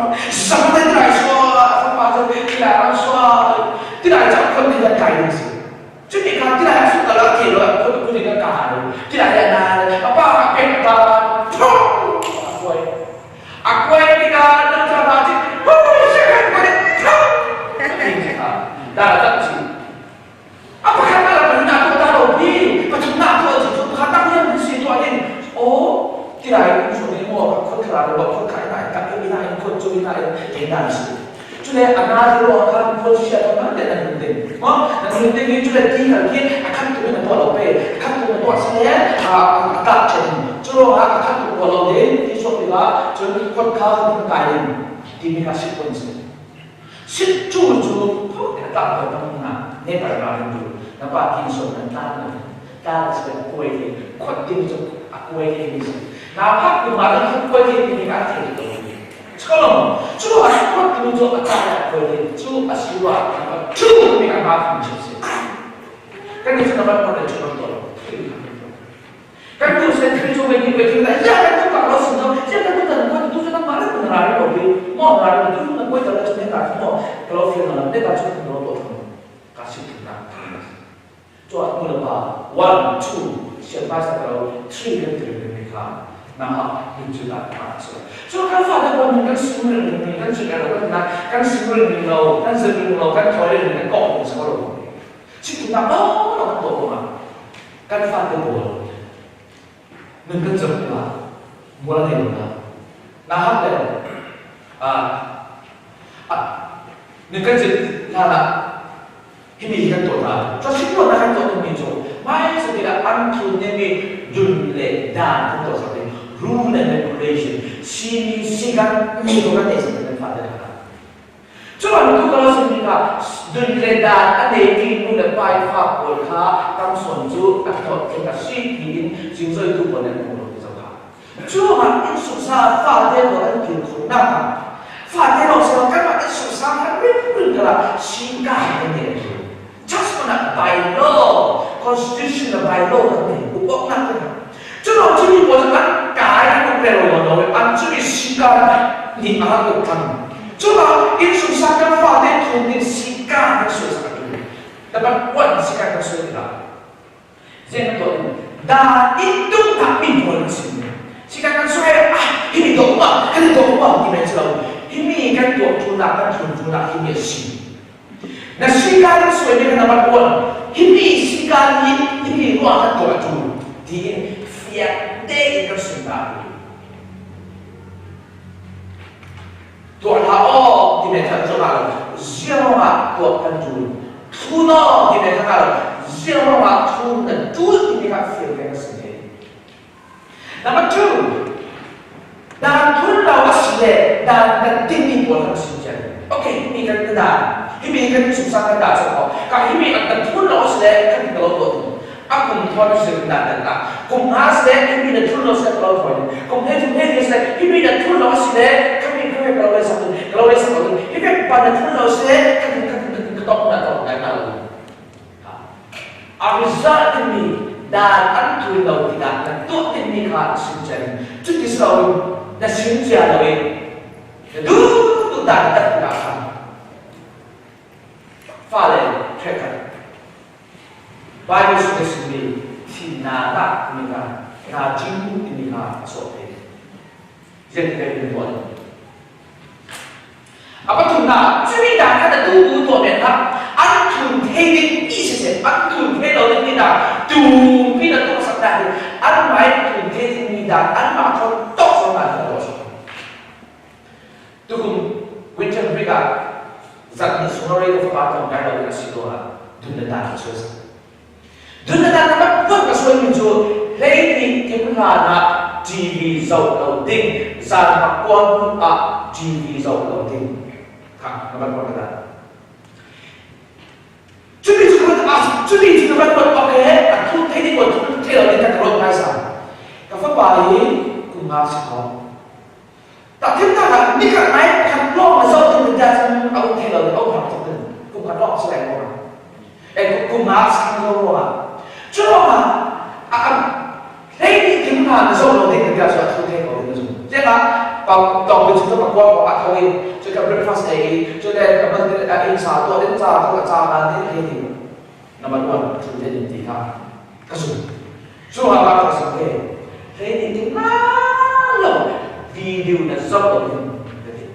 Speaker 1: zaman te ti dai so pa te ti dai ram so ti dai cha khon ti dai kai ni si chu mi kha ti dai su ka la ke lo khon ku ti ka ka lo ti dai na apa ka pe ta akwai akwai ti ka na cha ba chi hu se ka ko de da da chi A pakhat ah pahnihnak tuah ta lo pi pathumnak tuah cu pakhat tak hian si tuah in aw tilai um suan in maw khot khara lo khot khai na tak in ina in khot chu ina in thei na si chule ana ro khan khot sia to man le nan hun ding mo nan hun ding ni chule ti hal khi a khat tu na tuah lo pe a khat tu na tuah si le a tak chen chu ro a khat tu tuah lo ding ti sok ti la chun khot kha hun kai in ti mi ka si kon si Sitcu cu phung a tah ko bang na ne par ra in du na pa kin so nan tlan lo tlan si le kuai le khot ding cu a kuai le mi si na phak kum ah kan kuai le mi ka thei to Chkolom cu a khot ding cu a tah le kuai le cu a si wa chu mi ka ma phun chi si kan ni chu na ban mon le chu ban to Kan tu sen thil cu mei wei thil ya kan tu ka lo sin no ya kan tu kan ko tu na ma le na ra ro bi mo ra ro tu na koi ta la chu ne ta mo ka lo fian na ne ta chu no to thong ka si thil na cho at mu la pa 1 2 sian ba sa ka lo 3 kan ti ri ni kha na ha min chu ta ma so so kan fa ta ko mun kan su ri ni kan chu ka lo kan na kan su ri ni lo kan zir ri lo kan thoi ri ni kan ko ko sa lo si tu na lo lo kan to ko ma Kan fate pawl nun kan zoh tikah mual a ngei lo na. Na hak le nun kan zit hlan ah himi hi kan tuah hna. Cuasi tuahnak kan tuah timi cu hmaisa bik ah an thun dingmi dun le dan kan tuah sak ding rule and regulation simi sikan mi ko kan nei sak kan fate hna. Cu bantuk a simi kha dun le dan a neimi nu le pa i fa pawl kha tamsawn cu a hlawhtling a si tiin cingzoitu pawl nih an hmuh lo ti zong kha. Cu ah innsungsa fate pawl an kil khawhnak ah fate lawng si lo kanmah innsungsa kha rimrim kala singka kan nei a ṭul. Just mana by law, constitution le by law kan nei ukawknak kan Cu lawng cu mi pawl cu an kai an uk lo lo an cu i sika nih a rak uk ṭhan. Cu ah innsungsa kan fate thum in sika kan suai sak a ṭul. Dapat uan sika kan suai tikah zein tuah in dan in tumnak min pawl an si. Sika kan suai ah himi tuah ma kan tuah ma ti men si lo. Himi kan tuah ṭulnak kan thun ṭulnak himi a si. Na sika kan suai mi kan amat uan. Himi sika nih himi ruah kan tuah ṭul tiin fiang tein kan sunta a ṭul. Tuah hlah aw ti men kha cu lo ziang ah tuah kan ṭul. Thun aw ti men kha lo ziang ah thun nan ṭul timi kha fiang tein a si. Number two, dan thun lo a si. si le dan kan tinhmi pawl kha chim cia ding. Okay, himi kan ka dan, himi kan sungsak kan dah cawk ko. Ka himi an kan thun lo si le kan ka lo tuah ding. A kum thon si kan dan dan la. Kum nga si le himi na thun lo si le ka lo thon. Kum he thum he si le himi na thun lo si le kami kami ka lo le sak ding, ka lo le sak lo ding. Himi pa na thun lo si le kan kan kan ka tok na tok na na lo. A result timi dan an tul lo tikah na tuah dingmi kha na chim cia ding. Cuti si loin na chim cia lo i na duh duh dan na tat tikah khan fale ṭhekhat Bible chung i chimmi thimnak ah timi kha naa cing timi kha a sawh te. Zeitin kan tuah ding? A pathumnak, cumi dan kha na tu bu tuah men hlah. An thun thei ding mi siseh, an thun thei lo ding mi dah tumpi na tuah sak dah hi an mai thun thei ding mi dah anmah thon tok zong dan kha tuah sak. Tukum winter break ah zat ni sunglawi ka fapa tong kai lo ding a si ruangah dun le dan ka suai sak. Dun le dan ka vun ka suaimi cu hleihnih kim hlan ah TV zoh lo ding, zan pakua hnu ah TV zoh lo ding kha ka van ruat ka Cuti cu ka cuti cu ka van ruat okay a thu thei ding thu thei lo ding ka ruat hmaisa. Ka fapa hi kum nga si ko. Tahthimnak ah nikhat nai khat lawng na zoh ding dah cun a um thei lo a um hram tuk ding kum khat lawng si lai ruangah eh kum nga sang lo ruangah cu ruangah a hleini kim hna na zoh lo ding dah cu a thu thei ko ding na zum tiangah tong bi chung ka kwa a tho in cu ka breakfast ei i cu le ka ban a inn sa tuah ding ca tu a ca nan ding hei ding number one thu thei ding ti kha ka zum Cu ah ka rak sak ve. Hleini ti ma lo video na zoh lo ding ka ti.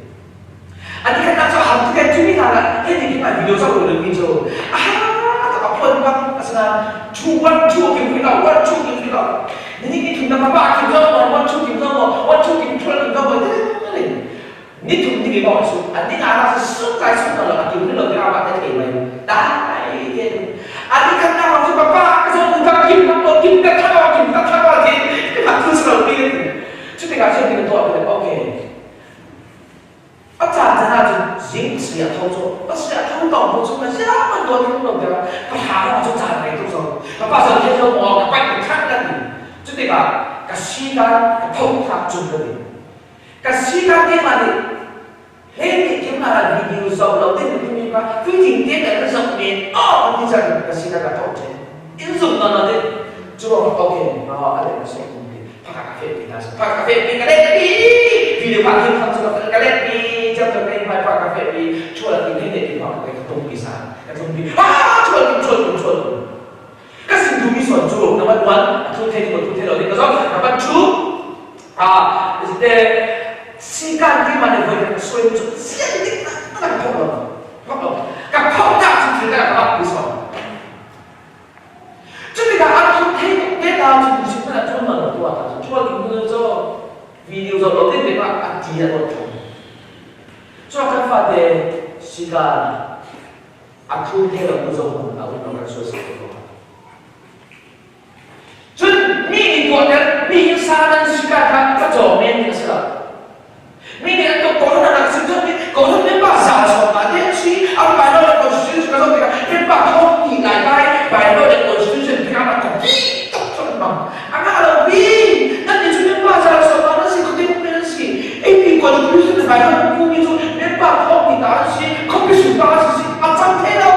Speaker 1: Ani khat nak cu ham tu kan timi hna la hleini ti ma video zoh lo ding mi cu aha tak a phon bang asinain two one two kim khi lo one two kim khi lo ni ni thum na pa kim zo mo one two kim zo mo one two kim thul kim zo mo ni thum ni ni bong su an ni nga la su kai su lo a kim ni lo ka ba te thei mai dai te ani kan na chu papa ka zo ka kim na ko kim ka tha kim ka tha ba ti ka thu su lo ti chu te ka chu ti to te okay a cha cha na chu jing si a tho chu a si a tho tong bu chu ma sia man do ti lo ka ka ha ma chu cha nei tu so papa zo te zo mo ka pai ka khat ka ti chu te ka ka si ka ka tho tha chu ka ti Ka si ka keimah nih he nih keimah ah video zoh lo ding timi kha fijing te kan zoh men awk an ti cang ka si ka ka thawk ṭhen in zum na na ding cu ruangah okay ma a leh na soi kum ti phaka ka fe pi na phaka ka fe pi ka let pi video pa hin kham chu ka let pi jam ka kai mai phaka ka fe pi chual ki ne ne ki phaka ka tung pi sa ka tung pi ah chual tum chual tum chual tum Ka sin duhmi zawn cu number one a thu thei ding thu thei lo ding ka zong number two ah te sikan ti man voi kan suai mi cu sian dik na na ka phok lo phok lo ka phok tak cu thil ka ka bak so cu tikah a thu thei te ta cu tu sin na chuan lo tu ta chuan ding cu video zo lo ding te ma a ti a lo thong cho kan fa te sikan A thu he lo nu zong a um lo kan sual sak ko. Cun mi nih tuahter mi hi sa nan si ka kha ka caw men ti a si lo. Mi nih an tuk ko na nak sim cun ko hun men pa sa som ma te si an bai lo le constitution ka zong tikah men pa thong ti lai bai bai lo le constitution tikah na ka bi tuk cun mang a nga lo bi nan ni cu men pa sa som ma nan si ko te men si ei mi constitution bai lo ku mi cu men pa thong ti ta si khuapi sunpa a si a cang thei lo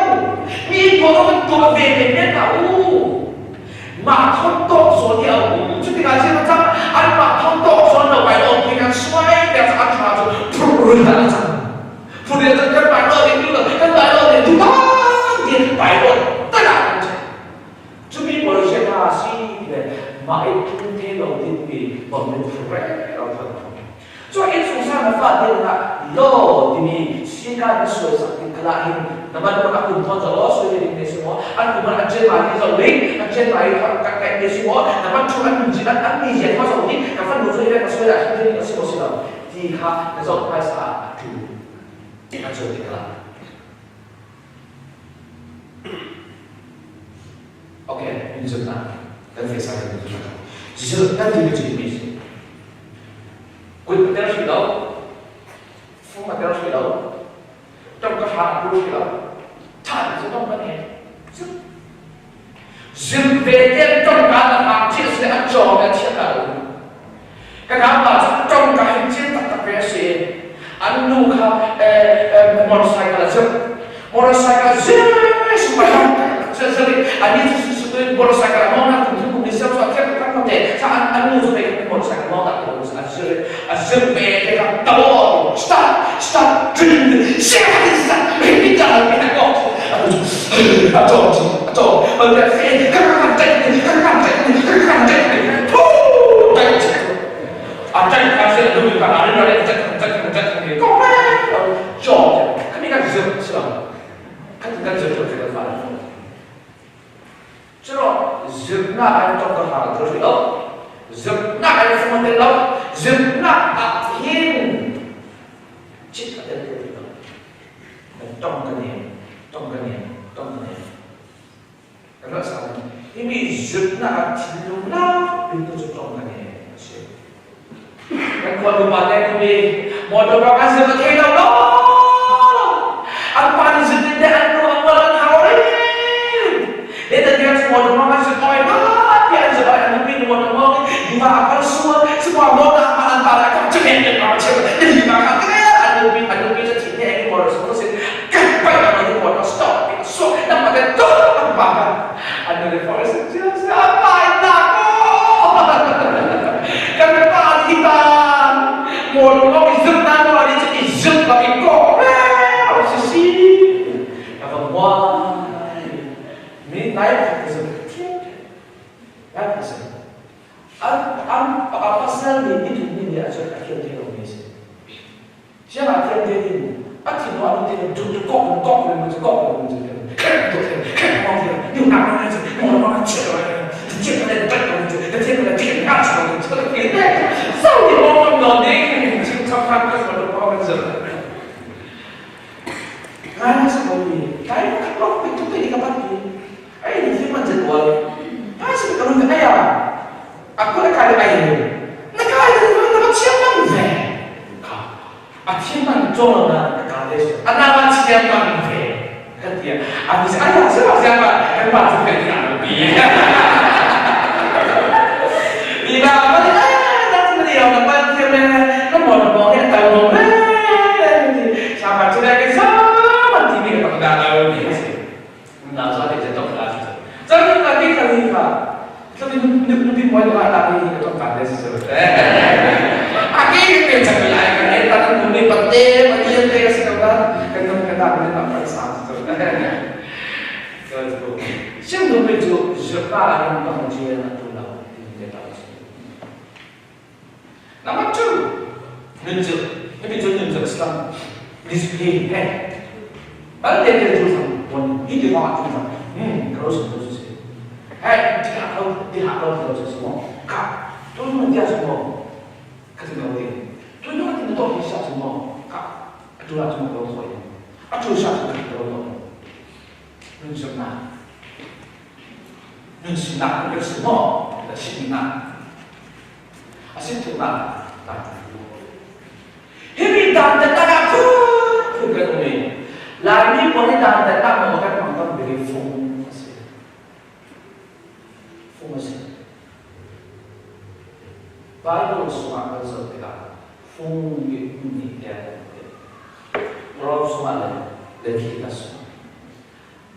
Speaker 1: mi pawl kan tuah ve men men hna u mah thon tawk zawn hi a um cu tikah cun a cang an mah thon tawk zawn lo bai lo khi kan suai tiah an tha cu phurun a cang phurun cun kan bai lo ding lo kan bai lo ding tu bang tin bai lo tak ah cu mi pawl si hna si le mah i thun the lo ding mi bom in phur lo thon Cu innchungkhar na fate lakah law timi sikan na suaisak tik kal ah hin na man a kum thon zo aw suai ding ne si maw an kum an chen ma hi zo ding an chen ma hi kan kaih ne si maw na man chu an min an an mi zia kha zo ding ka fan nu chu hi ka suai da hin ding si maw si lo ti kha na zoh hmaisa a tu an suai tik kala Okay, in zut na kan face kan zut na. Zut kan ti mi chu mi Kut ter hri lo. Fung a tel hrih lo. Tangka hra a pur hrih lo. Tha ti cu tong kan he. Zir ve te tongka na hang chiah si a cawng a chiah ta lo. Ka nau pa cu tongka hin cin taktak ve a si. An nu kha motorcycle a zir. Motorcycle zir super ani cu motorcycle a mong na kum kum ni siam so a thiam tak tak te sa an an nu cu pei motorcycle mong tak ko a zir a zir ve te kha tabo start start drink siam start ri ta ri ta ko a to a to an te fe ka ka ka ka ka ka ka ka ka thu tai a tai ka se lu ka na ri ri ta ta ta ta ko ma cho ka mi ka zir sila kan kan zir cho ka fa Curo zirnak ah tong ka hang tu lo zirnak ah fung tel lo zirnak ah hin chit a tel tu lo tong ka ne tong ka ne tong ka ne kan ra sa hi mi zirnak ah thinlung la pin tu chu tong ka ne si Kan khua nupa te mi motor bang an zir ka thei lo lo. An pa nih zir te an nu an wal an hau rin. Le ta tiang cu motor bang an zir oi ma ti an zir oi an nupi nu motor bang di ma akal sual semua mo na ma an pa la kam cemen ke pa chem di ma ka ke an nupi an nupi cha thin ne ai motor so sin kan pai ka ni motor stop so na pa te to an pa ka an nu le forest Kan pa hi ta maw lawng i zuk na nawl i i zuk bak i kawk reu si si ka va muai mi nai ka zuk thiam ngai ka zuk an an pasal nih ni thum ni nih a cun a thiam thei lo mi si Siang ah thiam te din a thin wa nu te du du kok kok le mu kok le mu khen to khen khen mo khen ni na na na mo mo na che lo che le ta ko che che le che na che lo che le so ni mo mo no ni chim chap khan ka so lo ko kan zo ngai na sa ko ni kai ka ko pe tu pe ni ka pat ni ai ni thi man je to ai sa ka lu ai ya aku le kai ai na kai na ka chiam man ve a thiam man cawng na ka ka le a na ma chiam man ve ka ti a ni ai ya sa sa ma kan pa chu kai na pi ni ba ma ni ai na chu ni na pa thiam le ka mo na mo he ta mo le sa ma chu le ke sa man ti mi ka da na ni si na sa te je to ka cha na ki ka ni ka 这边你你你买的话，大概一个钟感觉是什么？啊，给你变成来个，你把那你把爹把爹爹是个吧？跟他们跟他们那分啥子？这个现在为主是把人当街那都老听得到。Number two, 认知，那边就认知是吧？你是嘿嘿，反正点点做啥，我一句话做啥，嗯，搞什么东西？哎，你下头你下头做什么？卡，都是问题什么？可是搞定，都是问题到底下什么？卡，做了什么都可以，啊，做下什么都可以。认识吗？认识那个什么？的心呐，啊，心痛呐，啊。Hi mi dan te tak ah phun kan um i Laimi pawl hi dan te tak maw kan hmang tam bik i fung a si. Fung a si. Bible sungah kan zoh tikah fung i hmun hnih tiah kan ti. Rom sungah le Leviticus sungah.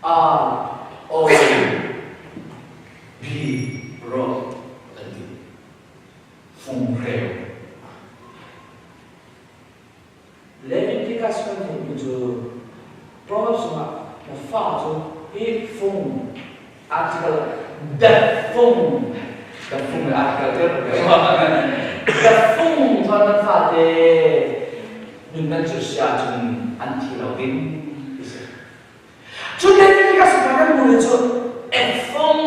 Speaker 1: R O B ro an ti. Funghreu. Leviticus kan hmuhmi cu Proverbs chungah na fa cu hi fung article the fung the fung le article the fung chuan nan fate nun nan cu si ahcun an thi lo ding ti si. Cu Leviticus kan hmuhmi cu a fung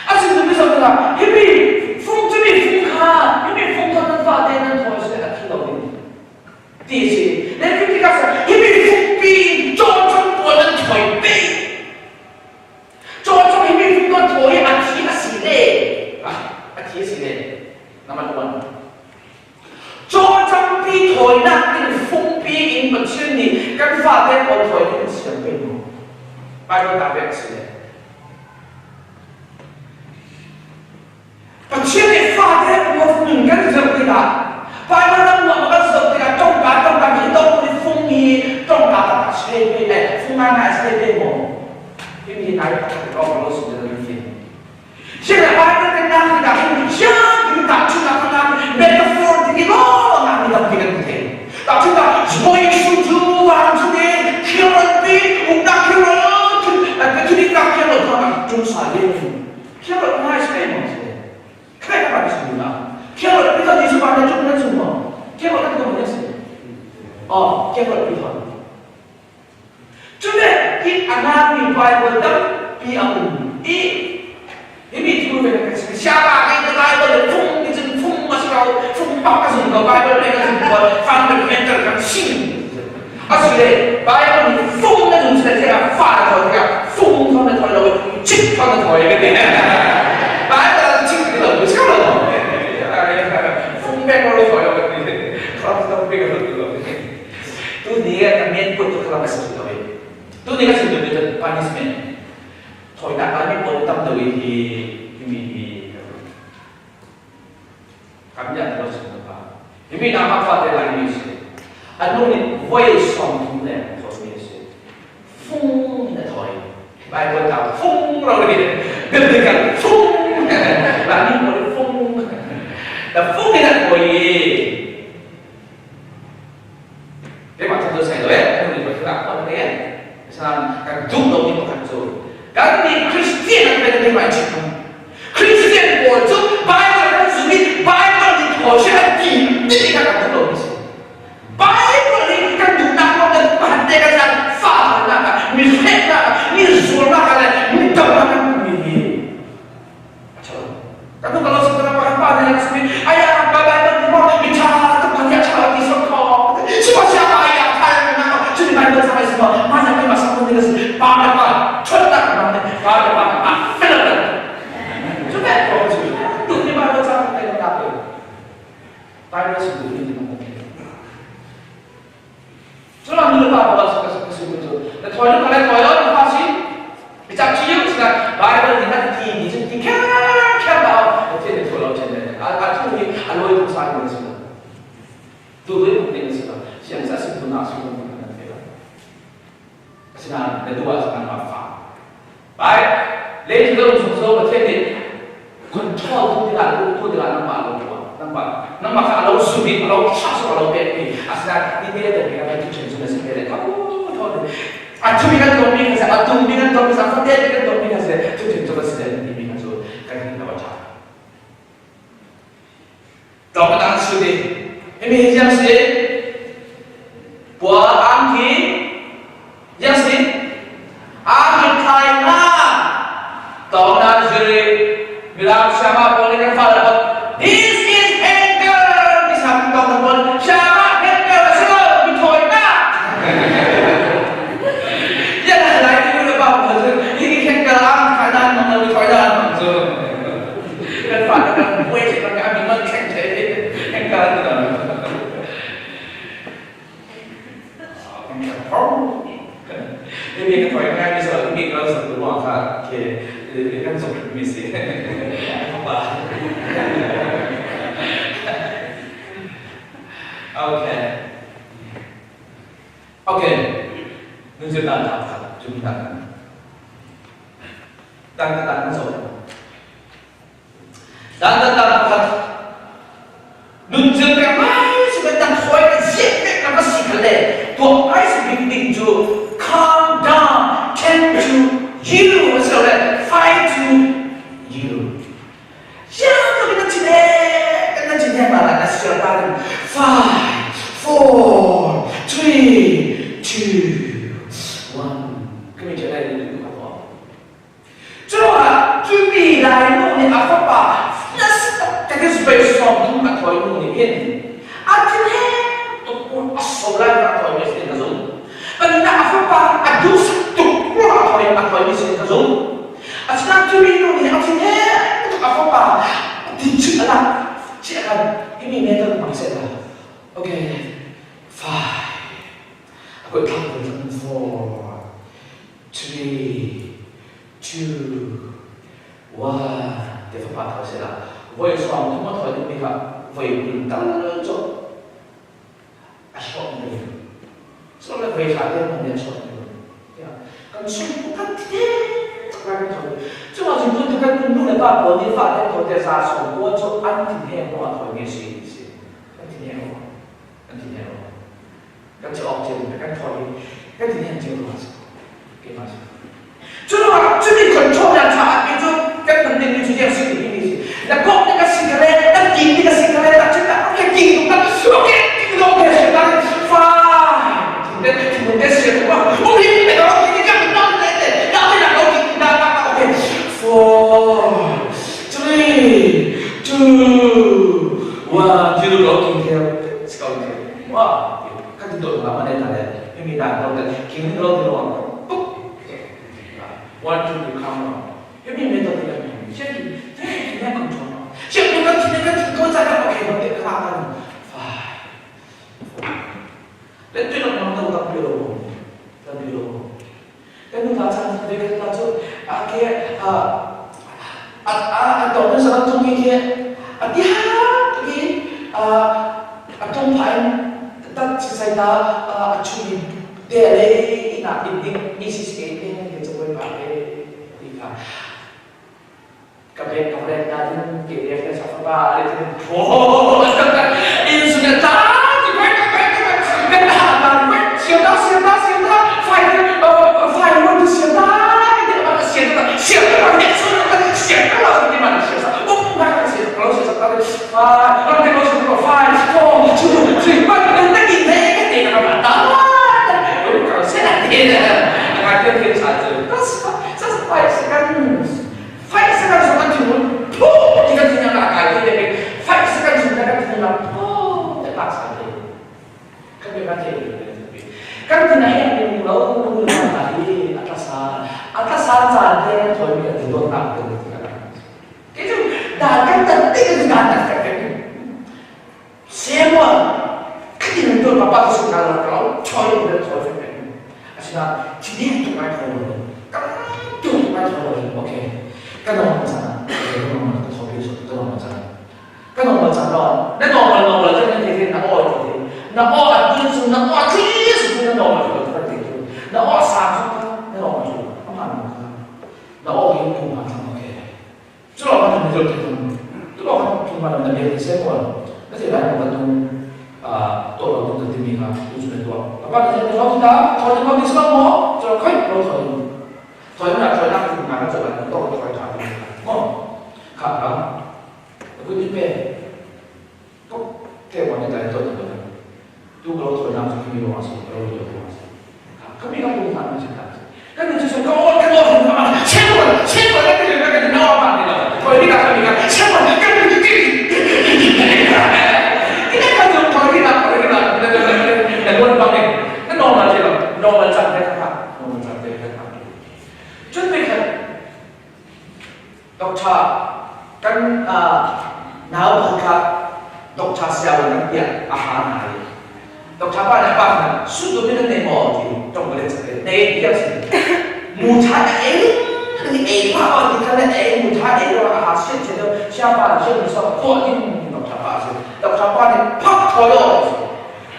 Speaker 1: A chimtu mi zoh tikah himi fung cu mi fung kha himi fung kha nan fate nan thawi seh a thi lo ding ti a si. Leviticus ah himi fungpi in cawcung pawl nan thawi pe. Cawcung himi fung nan thawi a thi a si le a thi a si le number one. Cawcung Thawinak ding fungpi in Pathian nih kan fate pawl thawi ding in siam pei maw? Bible ta pek a si le. Pathian nih fate pawl nun kan zoh tikah Bible ram nuam kan zoh tikah tongka tongka hi tong ni fung hi tongka tak a si pe le fung ngai ngai a si pe maw? Himi nai pakhat ko lo si le fi. Cule hi a nganmi Baibal tampi a um i himi thil ve kan si. Siapa ngai na Baibal le phung ni cun phung a si ko, phung bak a zum ko, Baibal pek a zum ko, fundamental kan si. Asile Baibal nih fung na zum sile thei ah fa na thawi tikah fung thon na thawi lo i chik thon na thawi kan ti. Baibal ah chik ti lo, si lo. Fung pek lo thawi lo kan ti. Kham pek lo ti lo. Tuni ah kan men put tu khalam a si lo i tuni ka chim duhmi cu punishment thawinak Laimi pawl tam deuh i hi himi hi kan nih an lo chim pa himi na ma fa te Laimi si an nung nih voi 30 le thawimi a si fung in a thawi Bible ta fung ro ni biblical fung Laimi pawl fung na fung in a thawi i Keimah cu sai lo eh, kan nih pakhat ah khuan te Asinain kan duh lomi pakhat cu kan nih Christian an pe kan mai chim Christian pawl cu Bible kan zum i Bible nih thaw an ti ti kha kan duh lomi si. Bible nih kan duhnak kong kan pan te kan san fa nak ah mi hrek nak ah mi zuarnak ah le mi donak kan mi hi Katu kalau sebenarnya makan pada yang sini, ayah bapak itu mau bicara tempat yang cara di sokong. Semua siapa ayah kaya kenapa? Jadi main bersama semua. Mana ni masa pun tidak sih. Pada pada, cetak mana? Pada pada, ah, kenapa? Coba kau tu ni baru cara kita yang tahu. Bible sendiri ni Cuman nu le pa pawl suka suka suka cu na thawi lu kha thawi lo na fa si bicak chiu sila Bible nih an ti ni cun ti kher kher ba na thil na thawi lo chen a a thu hi a lawi tuk sa ni si tu le tuk ding si lo siang sa si tu na su na thei lo asinain na duh ah cun ma fa Bai le cu dong sung so Pathian nih control tu tikah lu tu tikah nangmah lo tuah nangmah nangmah kha a lo sum i a lo trust a lo pek mi asinain ni te te ka tu chen sun a si le tho tho a thu mi kan ton mi kha a tum mi kan ton mi sa fate kan ton mi kha se tu chen chu si le ti mi kha chu kan hin lo tha Tawk a dang su di. Himi hi ziang si? Pua angki ziang si? Angki thlai nga. Tawk dan ziri Mirang siama pawl nih kan fale pawl This is anger ti sam tawk dan pawl siama anger a si lo mi thawi na. Yan a lai ti nu le pa pawl cu hi anger ang thlai dan mang lo mi thawi dan mang cu. Kan fa le kan buai che kan ka mi man thleng che kan ka tu da mi ka thoi ngai mi so mi ka so tu wa kha ke kan so mi si pa okay okay nun zir dan ta kha chu mi ta dan ta dan so Dan dan dan pakhat nunzir pek mai si kan dang hoi kan siat pek na si kha le tuak ai si bik ding cu calm down tend to you so le fight to you Siang tu kan chin he kan chin he ma la na sial ta 5 4 3 2 1 kami jalai ni tu Curuangah cu mi Lainu nih a fapa nasa taktak. Kut thlak ve thlak 4, 3, 2, 1 te fapa thawi sela. Voi 30 a thawi dingmi kha voi 20 tal cu a hrawh mi Cun voi hra te hmanh nih a hrawh mi Kan chung kan thi tak lai kan thawi. Cu ah cun tu kan nu le pa pawl nih fate thawi te za 90 cu an thin heng ruangah thawi mi a si ti si. Kan thin heng ruangah. Kan thin heng ruangah. Kan ci awk cio kan thawi kan thin heng cio ruangah si. Keimah si. Cu ruangah cumi control na tha mi cu kan nun ding mi cu yang si ti mi si. Na kok ni ka si kale, na king ni ka si kale, na cun na okay king tu ka okay king lo ke si ta fine. Then thinlung te sian tu um hi pe do ni ka na te te na te na lo ki na na okay. 4 3 2 1 ti lu lo king the skau the wa kan ti to la ma ne ta le mi mi dan lo te king lo ti lo puk 1 2 3 come on. 因为没到这个先这今天工作，先不讲今天跟跟在那 OK，我得看看，哎，你对了，我们都当比了，当比了，但你他唱这个他就啊给啊啊啊到那时候中一天啊第哈给啊啊中牌，但其实他啊出去带来那一定意思是给你做会把的。Ka bek ka vlek na ding ke bek na sa pa le tin tho in su na ta ti kwek kwek kwek kwek na ma kwek siam ta siam ta siam ta fai fai won tu siam ta ti ma siam ta siam ta ma su ta siam ta la ti ma siam ta um ma ka siam ta lo siam ta fai lo te lo siam ta fai four two three one na ki te ka te ka ma ta ka se na te na ka te te cha te that's that's 5 seconds. 5 seconds สองถึงพูที่กันที่ยังหลักกายที่เด็ก 5 seconds ถึงกันที่ยังพูจะปากสั่นเลยkan be kan thei kan tin a heng ning lo nu le pa hi atasa atasa caan te kan thoi mi kan dot nak te ke chu da kan tan te kan dan tak tak kan semo kan tin do pa pa su na la ka choi le choi fe asina chini tu mai tho kan tu mai tho okay kan nong chan kan nong ka tho pi so kan nong chan kan nong chan lo na nong la nong la chen te te na o te te na o a dun su na o thi su na nong la chu ka te tu na o sa kha na nong chu ma ma na o hi ku ma tham okay chu lo ma tham jo te tu tu lo kha tu ma na be se ko na te lai ma tu a to lo tu te mi kha tu chu ne to pa pa te lo tu ta tho te ko ni so mo chu khoi lo tho thoi na thoi na ku na ka chu la to thoi tha mo kha kha ku ni pe ko te wa ni ta to to tu ko thoi na chu mi lo asu lo lo to asu kha mi ka ku na ni ta 跟你就说，跟我跟我很嘛，千万千万那个那个那个嘛，你了，我你讲你讲，千万跟你你你那个就头你那头你那那那那那我帮你，那 normal 这个 normal 站在看，normal 站在看，准备看，doctor 跟啊脑壳 doctor 小人变啊哈哪里？doctor 爸呢爸呢，速度变得内毛的，中国的这个内比较是。母茶哎，你哎话哦，你看那哎母茶哎的话啊，现在都下巴现在说破音doctor 爸是，doctor 爸呢啪脱了，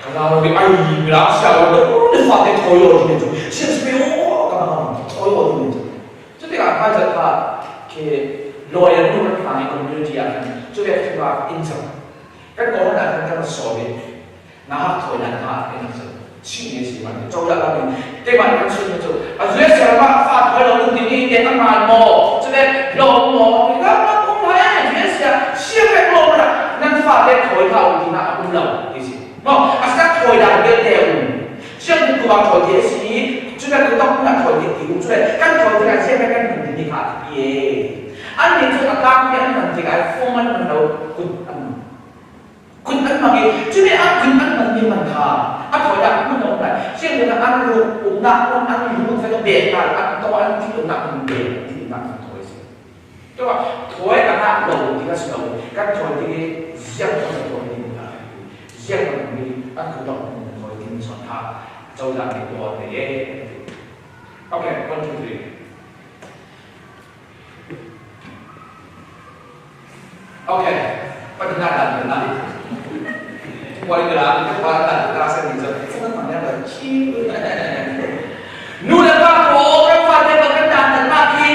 Speaker 1: 刚刚我哎呀，下我都你发的脱了那种，现在没有刚刚脱了那种，这个啊，他他给 lawyer nu kan phang community 啊，这个这个印象，跟个人啊跟所谓，那哈脱人哈印象。 去年喜欢周日那边，对吧？你看去年就啊，主要是嘛发台了，弄点一点个慢么，这个老么，你看那公牌，主要是啊，先别老了，咱发的台头啲那唔老，其实，哦，啊是台人嘅掉，像你古话台的是，这个佢当那台的掉出来，跟台的系先别跟唔啲卡耶，啊你做个当边问题系方文问到佢嗯。คุณอันมาเกจุดนี้อันคุณอันมันมีมันขาอันถอยดักมันลงไปเช่นเดียวกันอันลูกอุ้มนักอุ้มอันลูกใส่ตัวเบรกมาอันตัวอันที่อุ้มนักมันเบรกที่นักมันถอยสิตัวว่าถอยกันนะลงที่ก็สนุกกันถอยที่เสียงตัวถอยนี่นะเสียงมันมีอันคือต้องถอยที่มีสองท่า Cozah nih tuah an nei ee an ti. Okay, 1, 2, 3. Okay, pahnihnak dan kan nak. Kuai gelang ke kuala dan terasa ni jam. Sangat pandai baca. Nu le pa pawl kan fate bal kan dan kan nak hi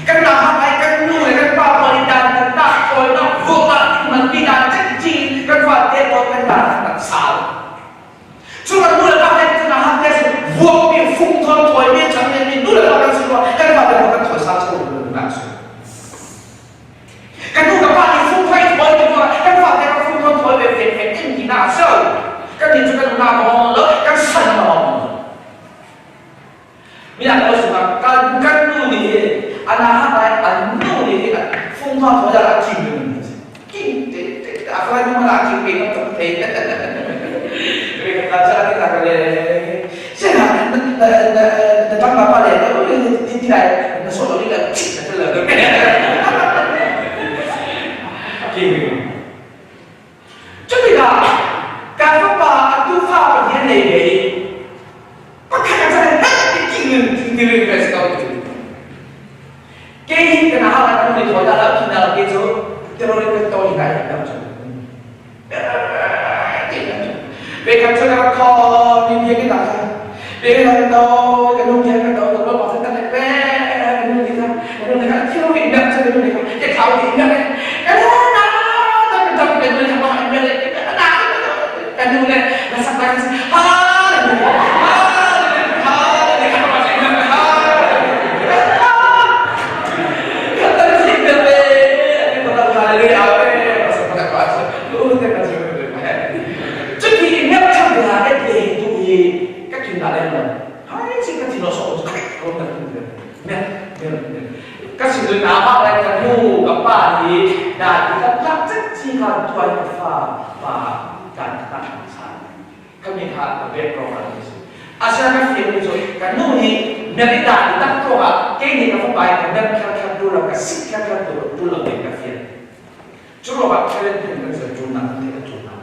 Speaker 1: kan nak hak ai kan nu le kan pa pawl i dan kan nak kawl nak vuak nak ting man pi dan cek chi kan fate pawl kan dan kan nak sal. Cu kan nu le pa kan kan hak te vuak mi fung thon thoi mi chang mi nu le pa kan si kan fate pawl kan thoi sal chu nak su. Kan nu kan pa nih fungfai thawi ti ruangah kan fate kan fungthawn thawi ve fen fen in ti na so. Kan nih cu kan una maw lo kan san maw. Minak lo sungah kan kan nu nih hin ana ha lai an nu nih hin fungthawn thawi dah kim in kim te te a fa nu mana kim pe kan tak thei. Pe kan ta cha ti ta ka le. Se na na na na tang ba pa le ti ti lai na so lo ni la Cutikah kan fapa a tufa Pathian nei ve i pakhat a chan king king ring ka si ko ke hi kan ha la kan ni thoi da la phi na ke chu terrorist kan to hi kai dam chu 别看这个靠，你别给打开，别给他刀，给弄天个刀，刀把这干的呗，给弄你看，给弄你看，听我给你这个弄你看，这靠你那个，哎那那个刀给弄你看，那个那那个弄嘞，那上班是哈哈哈，你看嘛这个哈，看到这个呗，你把它拿来了呗，把它挂住，都在那这个。Cuti nep chang hna ka te tu hi ka thin dah lem lo. Hai chi ka thin lo so kai ko ka thin ne ne ne ka sin lu na ba lai ka nu ka pa hi da ti ka tlak cek chi kha tuai ka fa pa dan ka sa ka mi kha ka bek ro ka ni si asia ka fi mu chu ka nu hi me ni da ti tak to ka ke ni ka fa pai ka nem kha kha tu lo ka sik kha kha tu tu lo ke ka fi Cu ruangah parenting kan ser ṭul nak kan theih a ṭul nak.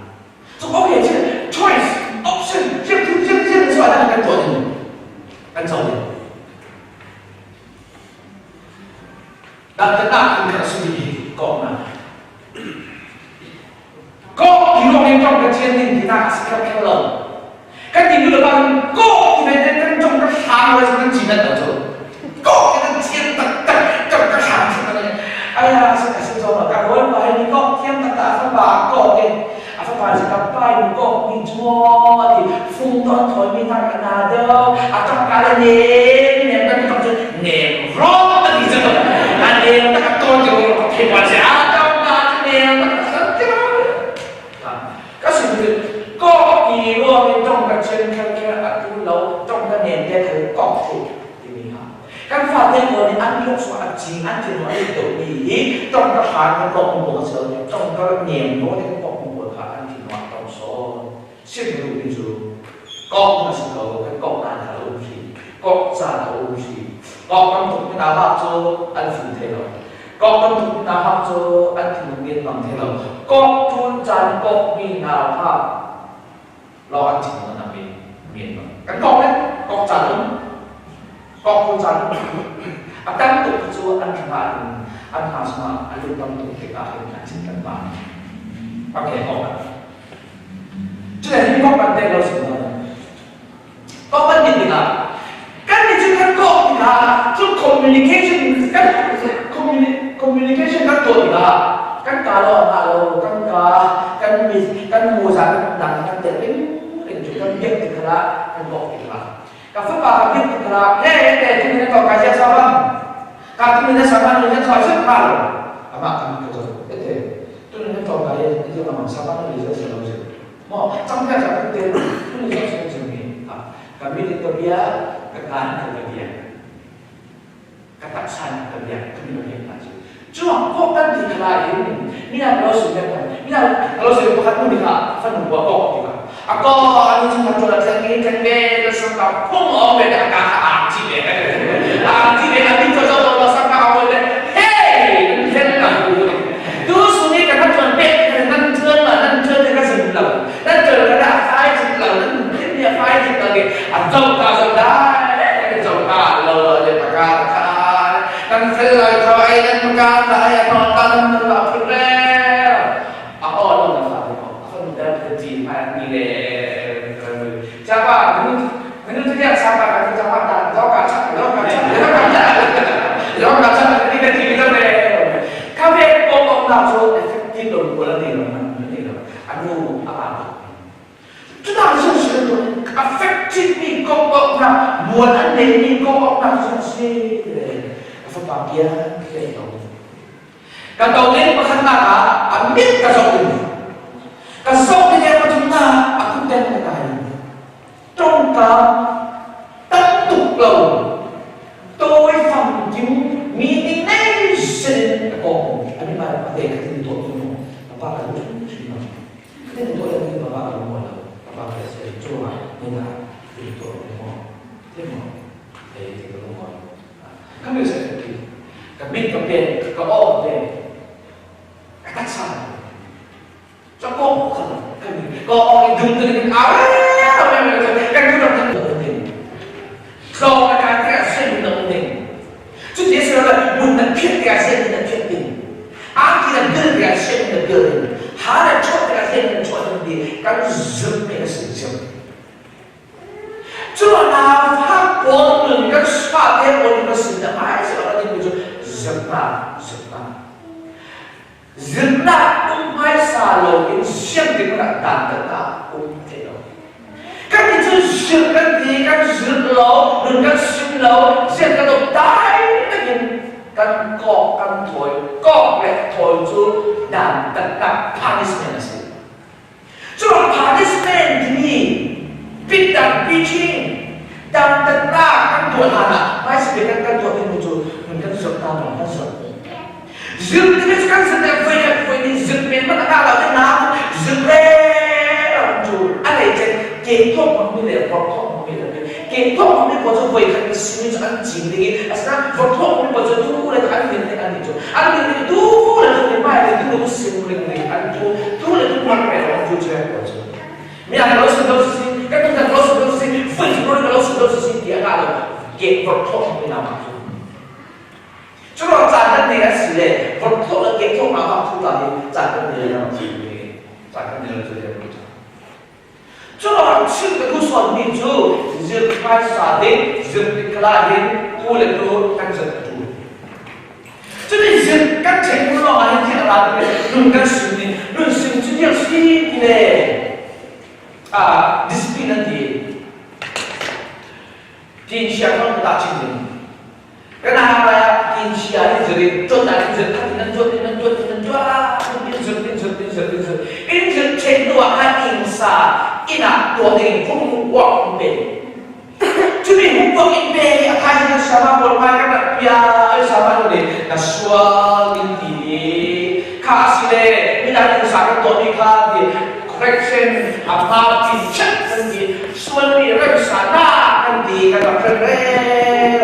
Speaker 1: So okay cu choice option thiam thu thiam thiam cu ah kan tuah ding kan co ding. Dan kan nak kan si mi kok na. Kok ti ruang in tong kan thian ding ti nak si kha kha lo. Kan ti nu le bang kok ti ve kan tong kan hlang lo kan chin na to. Kok kan thian tak tak kan ka hlang Aya sa kasi zo ma ka hol pa ni kok thiam tak tak fa ba ko ke a fa pa sa ka pai ni kok ni chuo ti phung ton thoi mi tak na do a chok ka le ne ne kan chok chu ne ro ta ti zo a ne ta ka ton chu ro the pa cha a chok ka ne ta ka sa ti ka si ko ki ro ni tong ka chen kha kha a tu lo tong ka ne te thal kok thi ti mi ha Kan fate pawl nih an lungsuah a cing an thinlung an i dohmi hi tong ka hran kan kok pawl a si lo tong ka nem nawn i kan kok pawl kha an thinlung ah tong sawn sim duhmi cu kok na si ko kan kok naan kha a um hri kok caan a um hri kok kan tuk mi hna hak cu an fum thei lo kok kan tuk mi hna hak cu an thinlung ngen bang thei lo kok ṭun caan kok mi hna kha lo an chim na mi men bang kan kok le kok caan um kok ko caan um a tam tuk cu an hna in an hna sungah an lung tam tuk tikah hin an chin kan ba okay kok cu le hi kok kan te lo sim lo kok kan ti tikah kan ni cu kan kok tikah cu communication kan communication kan tuah tikah kan ka lo ha lo kan ka kan mi kan mu za kan dang kan tel ring ring cu kan biak tikah kan kok tikah ka fapa ka biak tikah he te tu ni to ka sia saban ka tu ni saban ni thoi sep ka lo ama kan ka zo te tu ni to ka ye ni zo ma saban ni zo se lo se mo chang ka cha te tu ni zo se se mi ha ka mi ni to bia ka kan ka bia ka taksa nih ka biak ka mi biak hna cu cuang kok kan ti khala in mina lo su biak kan mina lo su pakhat nu kha fanu bua kok ti ka ako anu chu khat la tlang in kan ve la sang ka phung om ve ka ka a chi ve a chi ve a ti cho cho lo sang ka o ve hey then ka hu tu su ni ka kan chuan pe nan chuan ma nan chuan ka sim lo nan chuan ka da fai chit lo nan thiên nia fai chit lo ke ka ta ai a ta nan nan la phut re a aw lo na fa ko a fa nu da ka ji ma ni le cha pa nu nu tu ya sa pa ka cha pa da do ka cha do ka cha do ka cha do ka cha ni ka ji lo le ka ve ko ko na chu effective lo ko la ni lo man ni lo anu a pa Cunak cu si lo affected mi kong awknak mual an nei mi kong awknak cu si a fapa bia ka to. Ka to ning pakhatnak ah a mit ka zoh ding. Ka zoh ding le pathumnak a kut ka kai. Tongkam tam tuk lo tawi famkim mi nih nei sin ka kong ani ma a te ka tin to tu pa ka lu hrim lo. Kan tuah lo mi papa ka lung lo. Papa ka se cu ah ni na in tuah lo mo. Te mo. Ei te ka lung lo. Ka mi se ki. Ka mit ka pen ka aw pe. Ka taksa. Cho ko ka ka mi ko aw i dum te ni a kan tu dam kan tu So ka ka te se ni na ning. Cu ti si lo mun na phiat tikah sian in na phiat ding. Angki na bil tikah sian in na bil ding. Ha na chuah tikah sian in na chuah ding ti kan zumh mi a si cio. Cu ah fak pawl nun kan fate pawl nun kan sin na hmai si lo ding cu zumhnak zumhnak. Zirnak um hmaisa lo in siang ding ah dantatnak um thei lo. Kan ti cu zir kan ti, kan zir lo, nun kan sim lo, zir kan um dai takin kan kawk kan thawi, kawk le thawi cu dantatnak punishment a si. Cu punishment timi pitdang preaching dantatnak kan tuah hlan ah hmaisa bik kan kan tuah dingmi cu nun kan zirh ta maw kan zirh. Zirh timi cu kan zirh le voi khat voi nih zirh men hmanh a ngah lo te na zirh re cu a lei cen ke thawk hmangmi le vok thawk hmangmi le ke thawk hmangmi pawl cu voi khat na simi cu an cim ding i asinain vok thawk hmangmi pawl cu tu le an min nih an nih cu an min nih tu le tu nih mai le tu le tu sim ring ring an tu tu le tu mar pe lo tu che ko cu mi an lo sin lo si kan tu kan lo sin lo si fui ro kan lo sin lo si ti a lo ke vok thawk hmangmi na ma cu cu ro caan kan nei a si le vok thawk le ke thawk ma ma thu ta hi caan kan nei lo ci caan kan nei lo cu Curuangah chim ka duh sawnmi cu zirhmai sa ding zirhtikala hin tu le tu kan zirh a ṭul. Cuti zirh kan ṭhen hnu lawngah hin thil a ra ti le nun kan sim ni nun sim cu dirh si ti le discipline an ti. Tin chia kong ta chim ding. Kan hmai ah tin chia in zir in cuat ah in zir khat in nan cuat in nan cuat in nan cuat in zir in zir in zir in zir in zir ṭhen hnu ah khan innsa inn ah tuah ding homework in pe. Cumi homework in pe i a thaizing kan sama pawl hmai kan rak pia ai sama nu nih na sual in ti i kha a si le midang innsa kan tuahmi kha ti correction a hma ti chat kan ti sualmi remsa na kan ti kan rak hrem re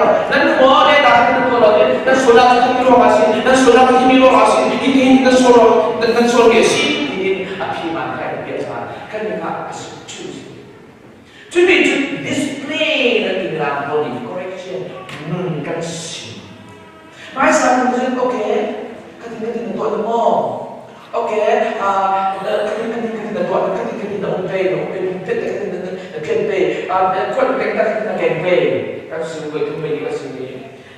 Speaker 1: lo nan maw le ta nan tuah lo nan sual ah cu mi ruang ah si nan sual ah cu mi ruang ah si hitin nan sual nan sual mi a si tiin a phi man kai bia sa kan mi kha a si chu si cu mi cu display nan ti mirang pawl nih correction nun kan si Hmaisa nun cun okay khatin khatin na tuah maw? Okay khatin khatin khatin na tuah khatin khatin na um pe na um pe pet khatin na phiat pe khuat pek ta khatin na keng pe kan sin voi thum voi ni kan sin ni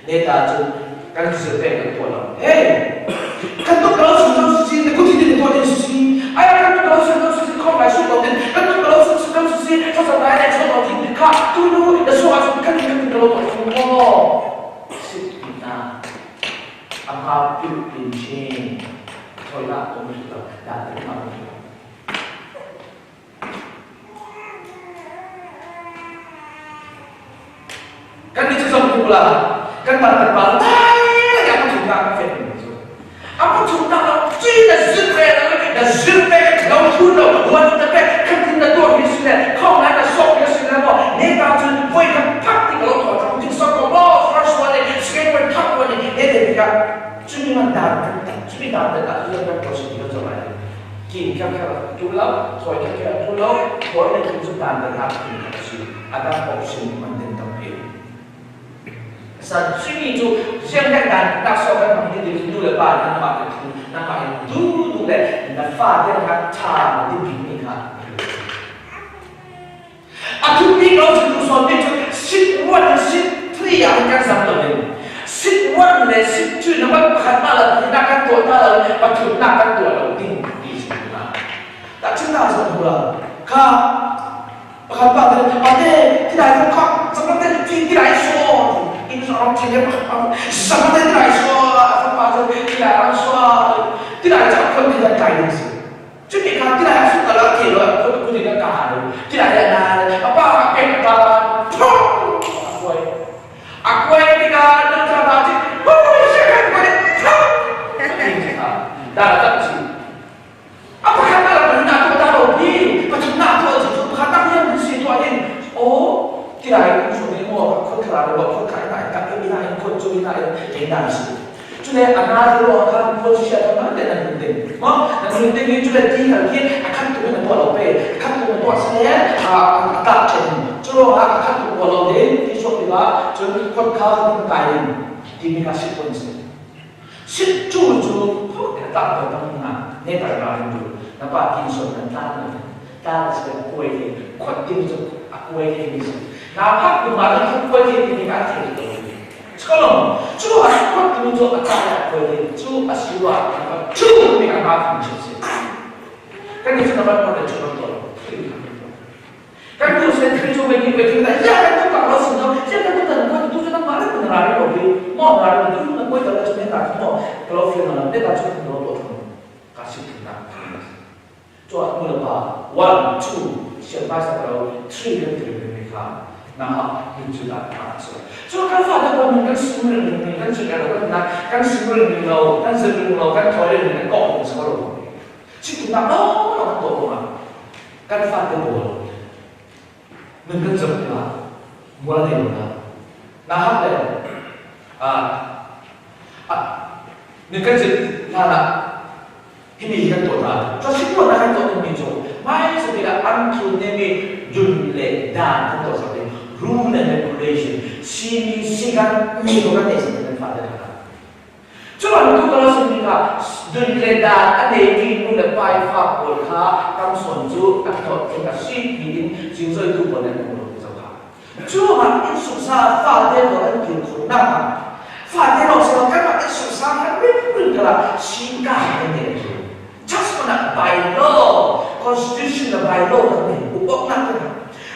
Speaker 1: neta cun kan zir peng kan tuah lo. Hey kan tuk lo sun lo si na kutin na tuah din si ai kan tuk lo sun lo si khom lai su lo din kan tuk lo sun lo si thasa lai lai so lo din kha tu nu na su ah kan kan kan lo tu maw Sitnak a hma pilpin chin thoinak um lo dan te ma um lo. Kan ni cu zong tu la kan pa kan pa lai ya ka thung ka fet ni cu. A ka thung ta lo chi na zir ve na na zir ve lo thu lo wan na pe kan tin na tuah mi si le khong lai na sok mi si le mo ne ka cu voi khat phak ti ka lo tho chang ting sok ko mo first one le second one third one le ne te ka chumi man dan kan tak chumi dan da ta chu kan ko si ti ka lai kin kha kha tu lo thoi kha kha tu lo thoi le kin chu dan da ta kin kha si ada option man den tam pe. San chimi cu siangdek dan tak so kan hmang ti cu nu le pa nih nangmah kan thu nangmah in du du le na fa te kha tha na ti bik mi kha. A thu bik lo cu tu sawn mi cu sit 1 le sit 3 ah kan zam lo in sit 1 le sit 2 na ban pakhat na la na kan tuah ta lo pathum na kan tuah lo ding ti si na ta chin na so hura kha. Pakhat pa te pate ti dai ko kha zamate ti ti dai so in so ram theng pakhat pa zamate ti dai so pa te ti dai ram so ti dai cha khon ti dai kai ding si chu mi kha ti dai su kala ke lo ko ku ti ka ka lo ti dai na apa ka ke ka akwai akwai ti ka na cha ba chi hu she ka ka da da chi. A pakhatnak le pahnihnak tuah ta lo hi pathumnak tuah cu pakhatnak hi an si tuah in aw tilai in chung in maw khut thla le khut thla ina in tak ina in khut cu ina in ina si cule a na te ruang khan khut sia thon man te nan hun ding mo nan hun ding in cule ti hal khi a khat tu in tuah lo pe a khat tu tuah sile a tak chen cu ruang ah a khat tu tuah lo ding ti suak tikah cun khut kha hun kai in ti mi kha sit pon si. Sittu cu phuk in a tah ko tang hna ne tar ra in du na pa tin son nan tla na tla na se kuai te khot tin cu a kuai te mi si na phak kum ma nan khot kuai te ti ka the to chkolom chu a khot tin cu a tla ya kuai te chu a si wa na chu mi ka ma phun chi si kan ni chu na ban ko le chu to Kan tu sen thil cu mei mei thil ya kan tu tak lo sin no ya kan tu tan ko tu chu nang ma le na ra ri lo mo na ri tu na koi ta chu ne ta mo ka lo feel na ne ta chu no to thum ka si thum na cho a nu le pa 1 2 sian pa sa lo 3 kan ti ri kha na ha min chu da ma so so kan fa ta ko min kan sim ri ni kan chu ka lo kan na kan sim ri ni lo kan sim ri lo kan thoi ri ni ko ko sa lo si tu na lo lo kan to ko ma. Kan fate pawl nun kan zoh tikah mual nei lo hna. Na hak le nun kan zit hlan ah himi hi kan tuah hna. Cuasi tuahnak kan tuah dingmi cu hmai sabik ah an thun nemi dun le dan kan tuah sak ding rule and regulation simi sikan mi ko kan nei sak kan fate hna. Cu bantuk a simi kha dun le dan a neimi nu le pa i fa pawl kha kamsawn cu a hlawhtling a si tiin cingzoitu pawl nih an hmuh lo ti zoh kha. Cu ah innsungsa fate pawl an kir khawhnak ah fate lawng si lo kanmah innsungsa kha rimrim kala sika kan nei a cu. Just mana by law, constitution le by law kan nei ukawknak kan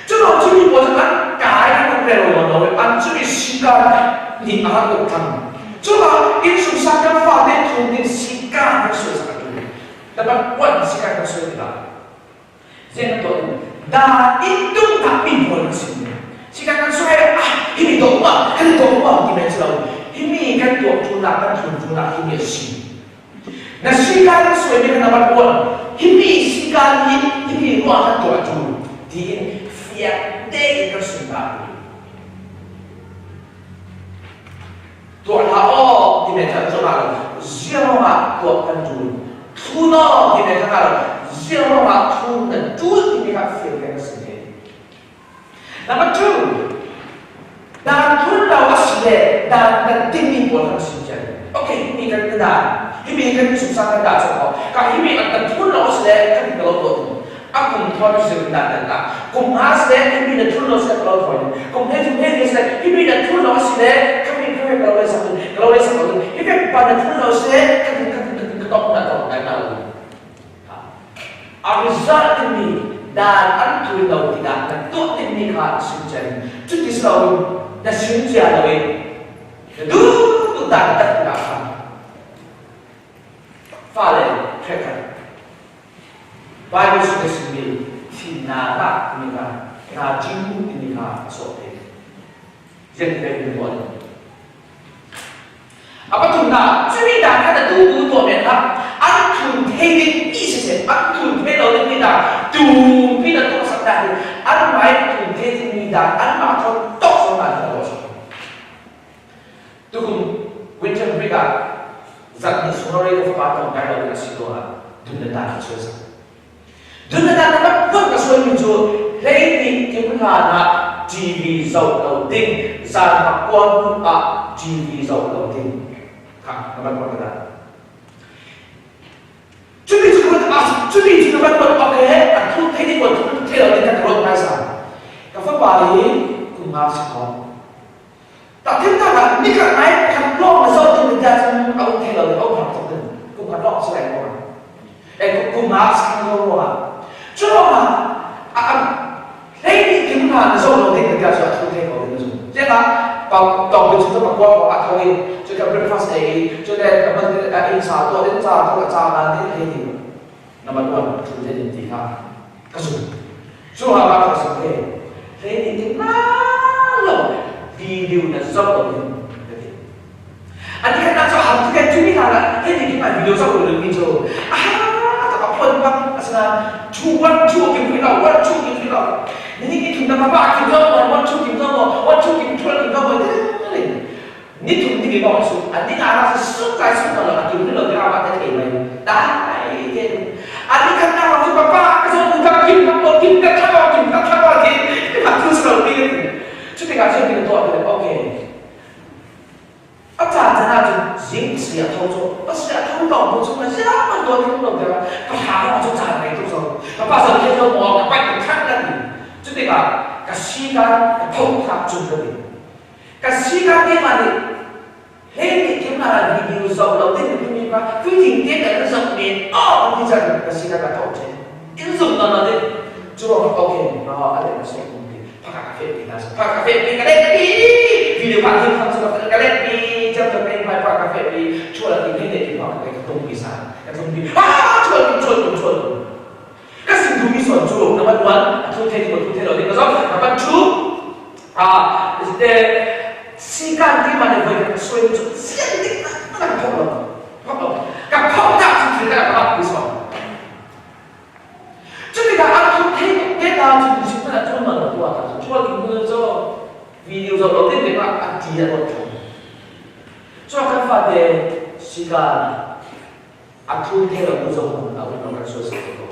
Speaker 1: Cu lawng cu mi pawl cu an kai an uk rel lo lo an cu mi sika nih a rak uk thang. Cucaah innsungsa kan fate thum in sika kan suai sak a tu. Dapat uan sika kan suai tikah zein tuah in da in tung tak mi pawl an si. Sika kan suai ah himi to ma kan to ma ti men si lo. Himi kan tuah tu nak kan thun tu nak himi a si. Na sika kan suai mi kan abat uan himi sika hi himi ruah kan tuah tu tiin fiang tein kan sunta. Tuah hlah aw ti men kha zong ah ziang ah tuah kan ṭul. Thlun aw ti men kha ziang ah thlun nan ṭul timi kha fiang kan si ve. Number two, dan thun lo a si le dan kan dingmi pawl kan si cia. Okay, himi kan ka dan, himi kan sumsa kan dah cang ko. Ka himi an kan thun lo a si le kan ka lo tuah tung. A kum thon si dan dan ka. Kum nga si le himi na thun lo si le ka lo thon. Kum he kum he si le himi na thun lo si le kami kami ka lo le sak ka lo le sak lo. Himi pa na thun lo si le kan kan kan ka tok na tok na na lo. A result timi dan an thul lo tikah na tuah dingmi kha na sim cia ding. Cuti si loin na sim cia lo i na duh duh dan tak tikah khan fale ṭhekhat Bible sung a simi thimnak ah timi kha naa cing timi kha a sawh te. Zeiti in tuah ding. A pathumnak, cumi dan kha na tu tu tuah men hlah. An thun thei ding mi siseh, an thun thei lo ding mi dah tu pi na tuah sak dah hi an mai thun thei ding mi dah an mah thon tok zong dan kha tuah sak. Tukum winter break ah zat ni sunglawi ka fapa tong kai lo ding a si ruangah dun le dan ka suai sak. Dun le dan na vun ka suaimi cu 12 tim hlan ah TV zoh lo ding, zan pakua hnu ah. TV zoh lo ding kha na van ruat dah. Cuti cu cuti cu na van ruat awk he a thu thei ding thu thei lo ding kan ruat hmaisa. Ka fapa hi kum nga si ko. Tahthimnak ah nikhat nai khat lawng na zoh ding dah cun a um thei lo ding a um hram tuk ding kum khat lawng si lai ko. E kum nga si ko ruangah. Cu ruangah a Hleihnih kim hna na zoh lo ding ka cu a thu thei ko ding zu. Tiangah tawng pe cu ka kwa ko a tho i cu ka breakfast ei i cu le ka man a inn sa tuah ding ca tu a ca ngan ding hei ti na man uan thu thei ding ti kha ka zum. Cu ha ka ka zum he hleihnih kim na lo video na zoh lo ding ka ti. Ani kan nak cu ham tu kan timi hna lah hei ti ma video zoh lo mi cu a tak a phon bang asinain two one two kim ri lo one two kim ri lo ni ni thum na pa kim zo mo one two kim zo mo one two kim twelve kim zo mo ni thum ni ki bong su ani nga ra su kai su lo a kim ri lo ka ma te thei mai dai te ani kan na ra chu papa ka zo ka kim ka ko kim ka tha kim ka tha ti ma tu su lo ti chu te ka chu ti to okay A caan caan ahcun zing pasarih a tho cu pasarih a tho lawng bu cu ziah man tuah ding lo tiah ka hla lawng cu caan ngei tuk zo ka pa zong thei lo maw ka paih ka khat ka ti cu tikah ka sikan ka tho thak cun ka ti ka sikan keimah nih hlei nih kim na video zoh lo ding timi kha tuiting te kan zoh men oh ka ti chan ka sikan ka tho chen in zum na na ding cu ruangah okay no a leh na so kum ti phaka ka fe pi na so phaka ka fe pi ka let pi video pa thil kham so ka let pi jam to pen pai phaka ka fe pi chual ti ne ne ti phaka ka tung pi sa ka tung pi ah chual tung chual tung chual tung ka sin du mi son chu number 1 a thu the ni ko thu the lo ni ka zo number 2 ah te sikan ti ma ne voi ka soi chu sian dik na ka thok lo thok lo ka thok ta chu thil ka ka pi so Cutikah a thut thei te ta cu Jesuh hmanh ah cun man a tuah ta cu chual king hnu cu video zoh lo ding ding ah a ti a ruat ṭhung. Cu kan fate sikan a thu thei lo tu zong a um lo kan sual sak ko.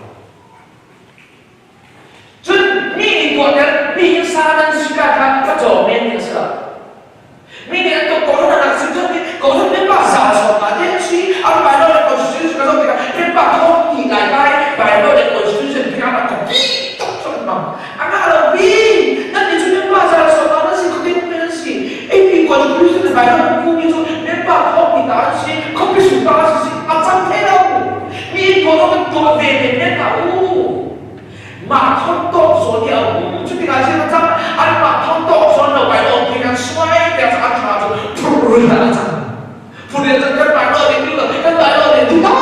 Speaker 1: Cun mi nih tuahter mi hi sa nan sikan kha ka caw men ti a si lo. Mi nih an tuah Corona nak sim cun Corona member za sawm nga te an si an bylaw le constitution ka zoh tikah member thong ti lai lai bylaw le constitution tikah a ka bi tuk cu an hmang a ngah lo bi nan nih cu member za sawm nga nan si khuatin men an si AP constitution le bylaw nan pu mi cu member thong ti ta an si khuapi sung ta an si a cang thei lo mi tuah kan tuah ve men men hlah u Mah thon tawk zawn i a um. Cu tikah cun a cang. Anmah thon tawk zawn lo kai lawm khi kan suai tiah cu an thla cu phurun ah a cang. Phurun a cang kan Bible nih tu kan Bible nih tu dang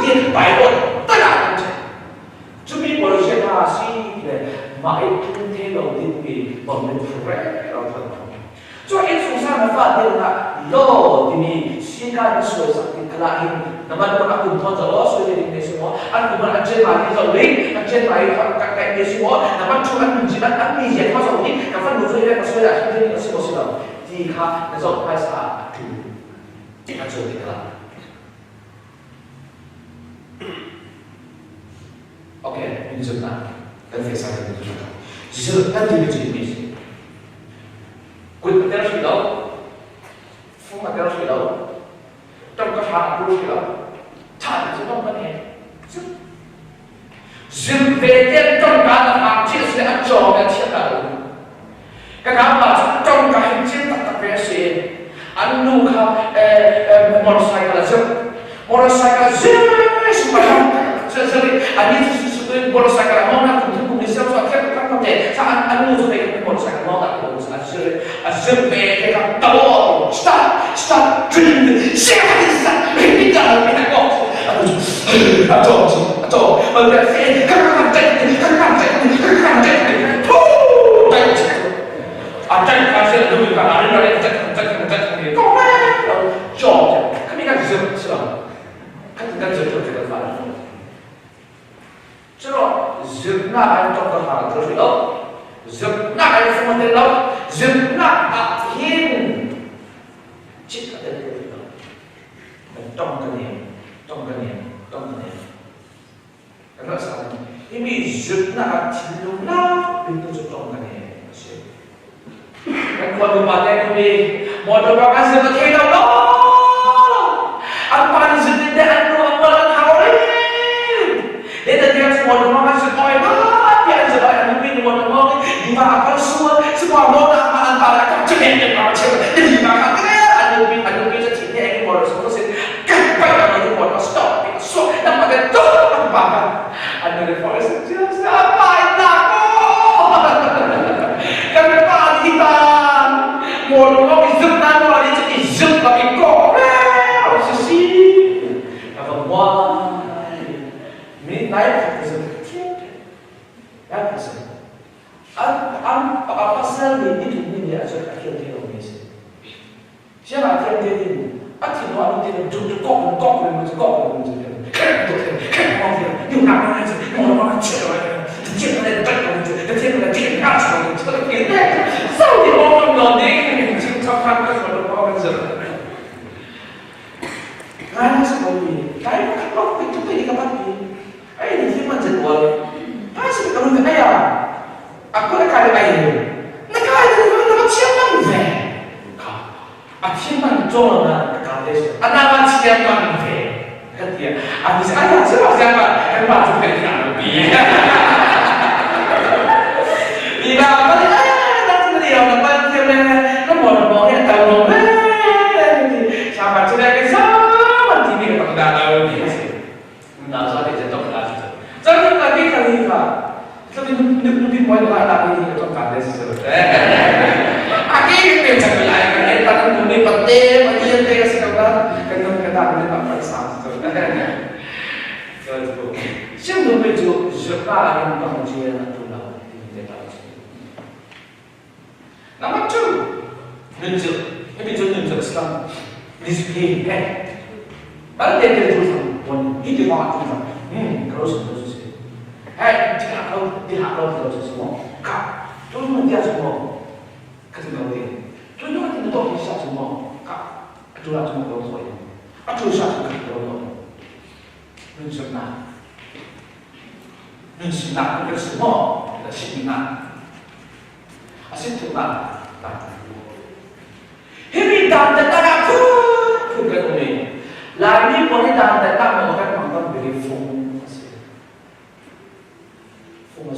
Speaker 1: ti Bible tak ah kan check. Cu mi pawl si hna si le mah i thun the lo ding mi bom in phur lo thon thon. Cu innchungkhar na fa te ah law timi sikan na suaisak tik kala hin na man a kum thon zo suai te ding ne si maw an kum an chen ma hi zo ling an chen ma hi ka ka ne si maw na man chu an nun ji an an mi zia kha zo ni ka fan nu chu ka suai da hin te si maw si lo ti kha na zo phai sa a tu a chu ti kala okay min zun na kan fe sa kan zun na zun kan ti mi chu mi Kut a tel hrih lo, fung a tel hrih lo, tangka hra a pur hrih lo. Ṭha cu dong kan he. Zir ve te tangka na hak cia si a cawng na thiam dah lo. Ka pa cu tangka hin cin taktak ve a si. An nu kha motorcycle a zir. Motorcycle zir super ani cu su motorcycle a mong na kum thum kum ni siam so a thiam tak tak te sa an an nu cu te motorcycle mong tak ko a zir a zir ve te ka tabo stop stop drink siam sa repeat da repeat ko a to a to ma te fe ka ka ka ka ka ka ka ka ka pu tai a tai ka se lu ka a ri ra ta ta ta ta ko ma cho kami kan zir sila kan kan zir tu kan fa Curo zirna an tok ka ha tu lo zirna an fung te lo zirna a hin chit ka te lo kan tong ka ne tong ka ne tong ka ne kan ra sa imi zirna a thinlung la pin tu chu tong ka ne a si Kan khua nupa te kumi Motor bang an zir ka thei lo lo. An pa nih zir ding te an nu an mual an hau rin. Le ta tiang cu motor bang an zir oi ma tiah an zir oi an nupi nu motor mong in di ma a kal sual sumua mo na ma an pa le ka chu men men ma cheu te di ma kha te an nupi an nupi cu thin ne eng motor su sin kan pai ka nu motor stop pi so na ma te tu an pa ka an nu le forest just a pai na ko kan pa hi ta motor mong i zuk na no ni chu i zuk ka i ko reo si si ka va muai mi nai khat ka zuk thiam nai khat si an an a pasal nih ni thum ni ni a cun a thiam te lo mi si siang a thiam te din a thin lo anu te juk juk kok kok kok kok kok khen to khen khen mo thiam yu na na na mo mo na che lo na che na na tak lo na che na che na che lo che lo ke te sau di mo mo no ding chim chap khan ka so lo mo kan zo lai na so mi kai ka ko ke tu pe ka pat ni ai ni thi man jet wal ai si ka lu ai ya aku na kai ai na kai na na chiam man ve kha a thiam man cho na ka ka te a na ma chiam man ve ka tia a ni ai ya chiam chiam ma kan pa chu kai na pi ni ba ma ni ai na chu ni na pa thiam le na mo na mo he ta mo le sa pa chu le ke sa man ti ni ka da da ni na sa te tok la chu chan ka ti ka ni ka 这边你你你不爱来打你你就干的是 Aki pe cak lai kan eh tan ni pate ma iya te kasi ka ba kan nung ka ta ni pa pa sa so 现在被就日大人帮接了都了对对 Number two, nunjuk. Ini जो nunjuk Islam discipline eh. Baru dia dia tu pun ini dia mau tu kalau sudah tu哎，这个楼，这个楼头是什么？卡，都是叫什么？可是楼顶，最多顶到底下什么？卡，做了什么楼头？啊，做下什么楼头？认识吗？认识那个什么？那是你啊？啊，是土嘛？Himi dan tetap aku, bukan umi. Lagi boleh dan tetap makan makan beri fung. Fung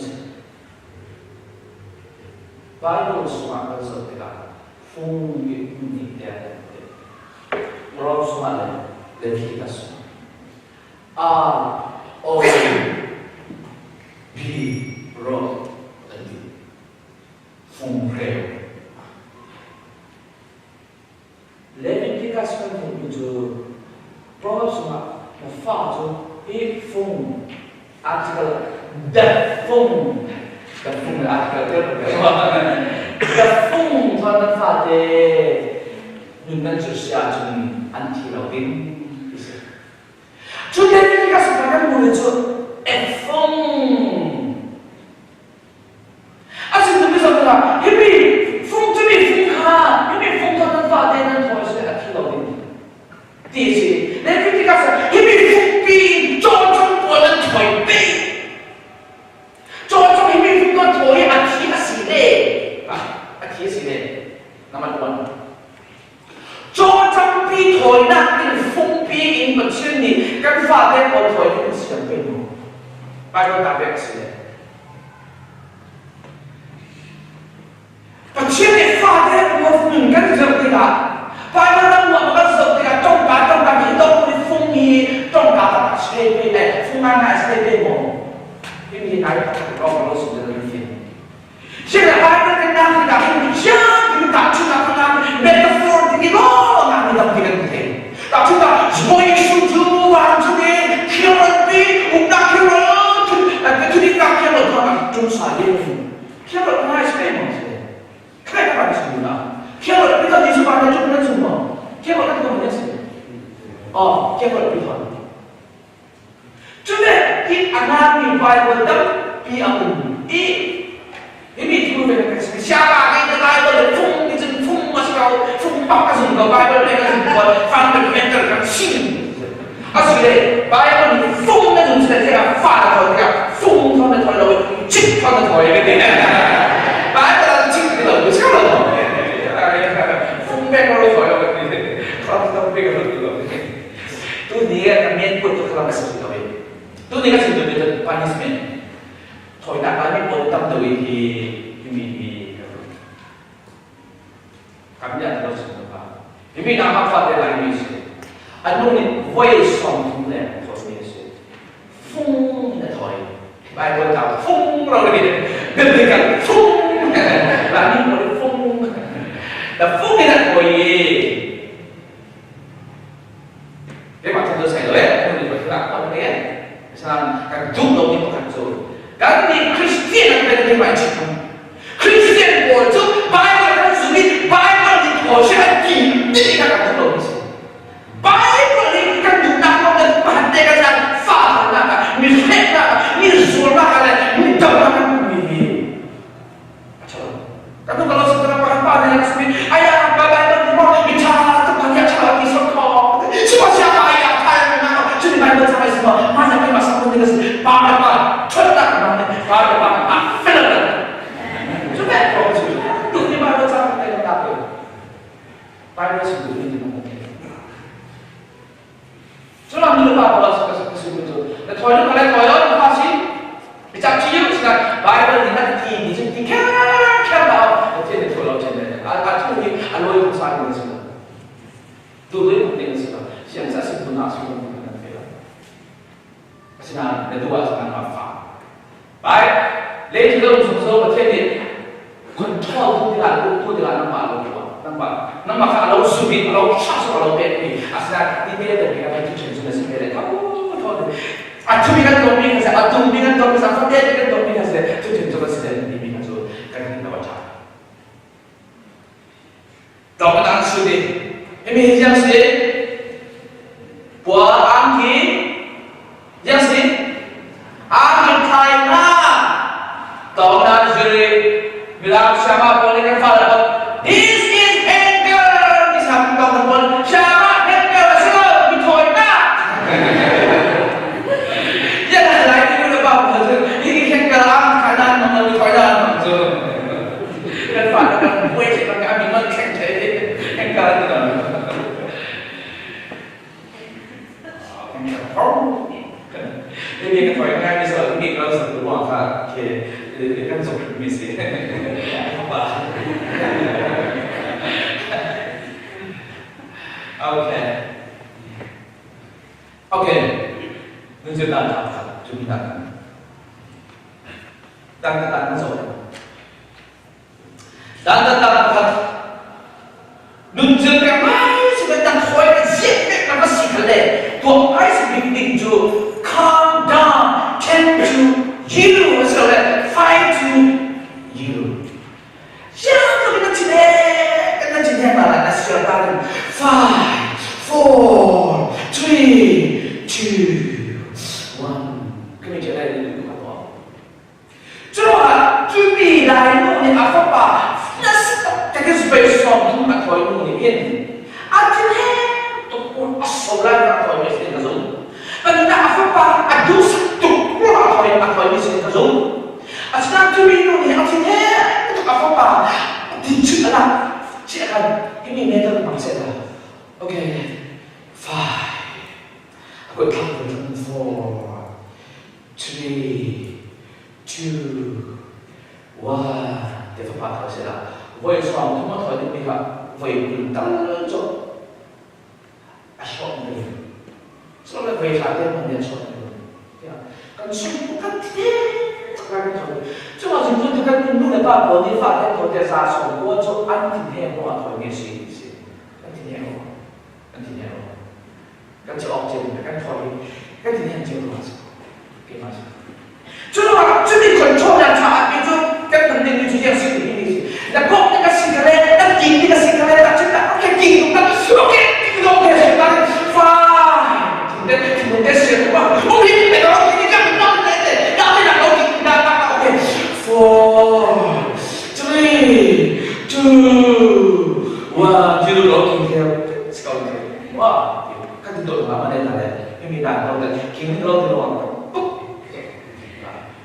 Speaker 1: Bible sungah kan zo tikah fung i ni te Rom sungah le Leviticus sungah R O B ro an ti fung reu Leviticus kan hmuhmi cu Proverbs sungah na fa cu hi fung article the fung the fung article te the fung thon nan fate nun nan cu si ahcun an thi lo ding ti si cu Leviticus sungah kan hmuhmi cu a fung A chimtu mi zoh tikah himi fung cu mi fung kha himi fung kha nan fate nan thawi seh a thi lo ding ti a si. Leviticus ah himi fungpi in cawcung pawl nan thawi pe. Cawcung himi fung kan thawi a thi a si le a thi a si le naman uan. Cawcangpi thawinak in fungpi in Pathian nih kan fate pawl thawi ding siam pe mu. Bible ta pek a si le. Pathian nih fate pawl nun kan zoh tikah Bible ram muah kan zoh tikah tongka tongka hi dong ni fung hi tongka tak se pe le fung ngai ngai se pe mo. Hi mi ai tak ro lo su de ni Sila Bible kan nak kita siya tak cuma kena metaphor tinggi lo nak kita kita kita. Tak cuma semua Yesus tu wan tu ni kiran bi ungna kiran tu tu ni nak kiran tu nak tu sa ye. Kiran ngai sekali mo se. Kai ka ba su na. Kiran bi ta Yesus ba na tu na semua. Kiran tu na se. Oh, kiran bi ta. Cule hi a nganmi Baibal tampi a um i himi thil ve kan si. Siapa ngai na Baibal le fung ti cun fung a si ko, fung bak a zum ko, Baibal pek a zum ko, fundamental kan si. A si le Baibal nih fung na zum si le thei ah fa na thawi tikah fung thon na thawi lo i chik thon na thawi ka ti. Baibal ah chik ti lo, si lo. Fung pek lo. a si rih lo i tuni kan chim duhmi cu punishment thawinak Laimi pawl tam deuh i hi himi hi kan ruat. Kan nih an lo chim lo ka. Himi hna kha fate Laimi si. An nung nih voi 30 le thawimi a si. Fung in a thawi. Bible ca fung ro le biblical fung Laimi pawl fung na fung in a thawi i Keimah cu sai lo eh, kan nih pakhat ah kan eh. Misalan kan duh lo mi pakhat cu kan nih Christian an kan keimah chim kan Christian pawl cu Bible kan zum i Bible nih thaw she an ti ti kha kan duh lo mi si. Bible nih kan duhnak kong kan pakhat te kan nak fa nak ah mi hrek nak ah mi zualnak ah le mi donak kan mi hi Kan kalau sekarang makan pada yang sini, ayah bapak itu mau bicara tentang yang cara di sokong. Semua siapa ayah kaya memang, jadi Bible sampai semua. Mana yang masa pun tidak sih. Pada pak, cetak mana, pada pak, ah, film. Sudah, kau sudah. Tuh di Bible sampai tidak tahu. Bible sudah ini Culam nu le pa pawl ka ka si cu na thawi lu kale thawi lo na fa si bicak chi yu sina Bible nih an ti ni cu ti kher kher lo na thi na thawi lo chen le a a thu hi a loi hmasa ni si tu loi hmang ding si lo siang sa si na si lo na fe lo asinain na duh ah cun a fa Bai le thi lo sung so Pathian nih control tu tikah uk tu tikah nangmah lo tuah nangmah nangmah kha a lo sum in a lo tha so a lo pek mi asinain ti te te mi kha tu chen sum si le tho tho a thu mi kan dom mi kha se a tum mi kan dom mi sa fa te kan dom mi kha se tu chen sum si le ti mi kha cu kan hin lo tha Dong dang su di himi hi yang si pua angki yang si angki thai na tong dan juri bilang siapa boleh kan fala this is anger di samping tong pun siapa anger silo bitoi na ya lah ini udah apa ini anger ang kanan nong bitoi na กันฝันกันเวทมันก็มีมันแข็งใจแข็งกันเนาะนี่มีกันถอยง่ายมีส่วนมีเราสังตัวค่ะโอเคกันส่งมีสิป่ะโอเคโอเคนึกจะได้ครับจุดนี้กัน Dan ka tan zo. Dan ka tan khat nun cil ka mai si kan tan khoi kan siat pe ka va si khale tuak ai si big ding cu calm down tend to you so le fight to you. Siang tu kan chin he kan chin he ma la na sial ta 5 4 3 2 1 kami chin lai ni ka to. Curuangah cuti Lainu nih a fapa nasa taktak in voi 30 a thawi nu nih hin a thinheng tuk un a so lai a thawimi sin ka zum. Pahnihnak a fapa a duhsak tuk ruangah a thawi a thawimi sin ka zum. Asinain cumi nu nih a thinheng tuk a fapa dinchut a lak chiah khan himi metal hmang seh la. Okay, five. A kut thlak kun four. Three, two, one te fapa tho sila voi 30 a thoi ding kha voi 20 tal cu a short ni so le voi tha te man ne short ni kan sung kan the kan tho chu ma jin tu kan nu le pa pawl nih fa te tho te za som ko chu an thin he mo a thoi nge si si kan thin he mo kan thin he mo Kan ci awk cio kan thawh i kan ti hen cio ruang si keimah si. Cu ruangah cumi control na tha mi cu kan nun ding cu yang si ti mi si. Na kok ni ka si kale, na king ni ka si kale, na cun na okay king tu kan okay king do ke si kan fine. Te te te si tu ba. Umi pe do ni ka na te te na te na okay na na okay. Four, three, two, one, zero lo king ke. Sekali. Wah, kan ti dawt ma ne na le mi dan lo te king lo te lo puk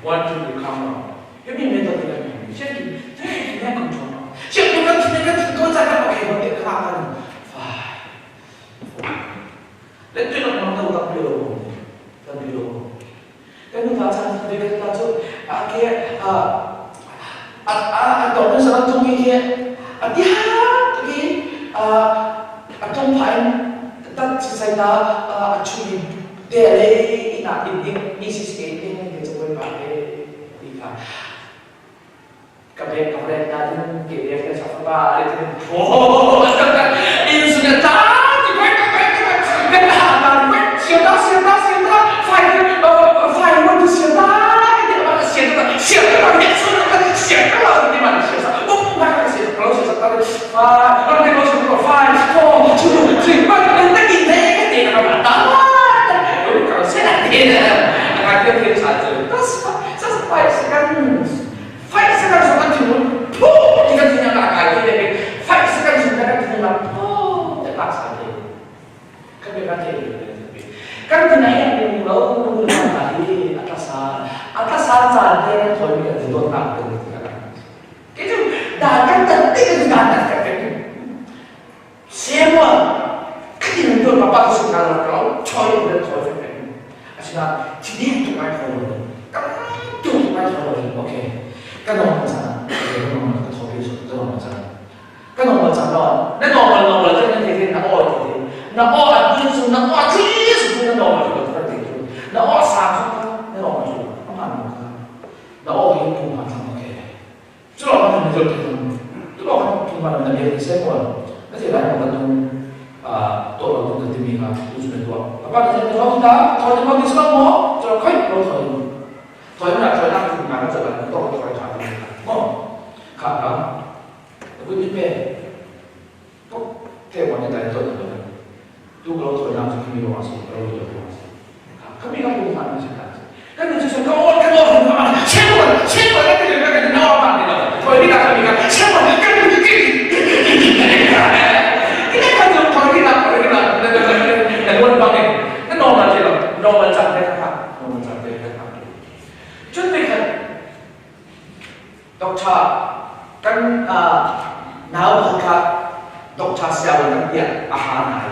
Speaker 1: one two three come on mi me to te she ki te ki ne control she ko kan ti ne kan ti ko cha ka okay mo te kha kan five four le tu no no ta pi lo. Vekhat ta cu a ke a a tong in a tung i khi a tiak tuk i a tung phah in tat sisai ta a chung i te le inn ah inn ding ISIS ke inn ding te cu bawipa he ti kha ka bek ka bek na ding ke bek na sa fapa le tin pho in su na ta ti kwai kwai kwai kwai kan ha ta kwai sia ta sia ta sia ta fai fai mo tu sia ta ti ma sia ta sia ta ma su na sia ta la ti ma sia sa um ma ka sia ta sia ta fa ram te ko sia ta five four two three one na ki te ka te ka ma ta ka sia ta te na ka te te sa chu tas tas 5 seconds 5 seconds kan thinlung phu ti kan thinlung a kai ti le 5 seconds kan thinlung phu te pa sa te kan be ka te kan tin ai ang lo nu le pa hi a sa a ta sa caan te kan thoi mi kan dot nak te ke chu da kan tan te kan da kan kan kan Semua khatin tuan papa tu sung na lo choi le thoi fe fe asina chini tu mai tho lo kam tu mai tho lo okay ka nong ma chan ka nong ma ka tho bi so ka nong ma chan ka nong ma chan lo na nong ma nong la te na te na o te na o a tu su na o thi su na nong ma chu ka te chu na o sa kha na nong ma chu ma ma ka na o hi pu ma chan okay Cu lawng ah kan i cu lawng ah phung na bia ti seh maw na thei lai maw kan tung tuah lo ding kan timi kha tu cu na tuah apa na thei lo ta thoi na ti slo maw cu khoi lo thoi thoi na thoi nak tu na ka chalan to thoi tha ti mo kha ka kun ni pe pok te mo ni dai to na tu lo thoi na chu kimi lo asu lo lo lo asu kami ka pu ma ni sa kan ni chu ka on ka on ma chen mo chen mo ka ni ka ni na ma ni lo thoi ni ka kami ka chen mo ka ni ki ki ka ni thoi ni na thoi ni na na na na na bang ni na normal che lo normal chang te kha normal chang te kha chun te kha Doctor kan nau pakhat kha doctor sianginn kan piah a ha nai.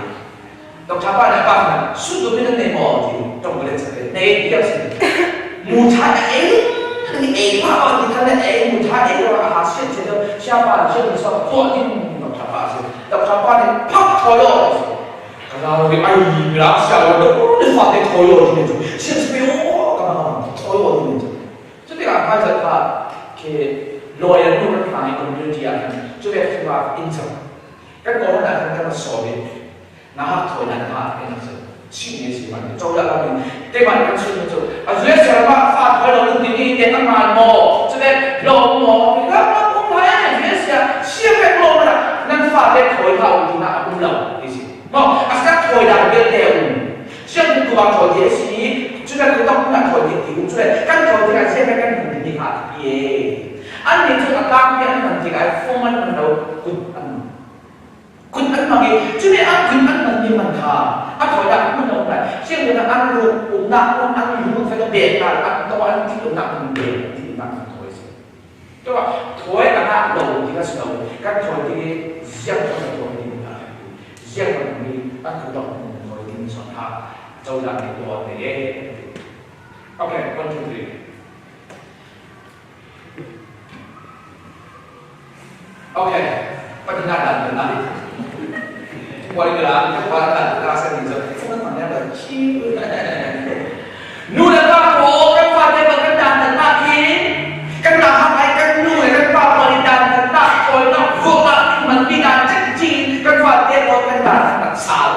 Speaker 1: Doctor pa nih a pa kha sutdum in nan nei maw ti tong ka let cang nei ti a si. Mu tha na ei ni ei pa ma ti kha na ei mu tha ei ro a ha sian sian do sia pa nih sian so tuah din doctor pa a si. Doctor pa nih phak thawi lo ka nau hi ai mi la sia lo do ni fa te thawi lo ti ne chu sian si o ka ma thawi lo ti ne chu. Cutikah hmaizarh kha khi lawyer nu kan hlang i community ah khan cu ve cu ah inn cang kan kawlrawn ah khan kan rak sawm i nga hak thawinak hna in rak si chimmi a si man cozah lam in teman kan chim cu a US ram ah fa thawi lo ding timi te a hmaan maw cu ve lawm maw ram ram um lai US ah sia pek lawm ah nan fa te thawi hlah u ti na a um lo ti si maw a sa thawi dan vialte a um Sianginn tu ah thawi ti a si i cu le kutong hmun ah thawi ti ti um cu le kan thawi tikah ziah kan hmun timi kha a ti e. Annih cu a tlangpi an hman tikah fung an hman lo kut an kut an hmang i cu nih an kut an hmanmi man kha a thawinak hmun a um lai. Sianginn ah an ruh umnak hmun an lu fek a pek hna an to an thi umnak hmun pe an thi umnak an thawi a si. Cuah thawi a ngah lo ti kha si lo kan thawi tik i ziang kan thawi ti hna ziang kan mi an kutdong in thawi ti mi song kha cozah nih tuah te e. Okay, 1, 2, 3. Okay, pathina dan na. Wali kala, wala dan na sa ni zo. Sa man na ba chi. Nu le pa pawl kan fate bal kan dantatnak hi kan hak ai kan nu le kan pa pawl i dantatnak thawinak vuaknak in hmanmi dan cekci kan fate pawl kan dantatnak sal.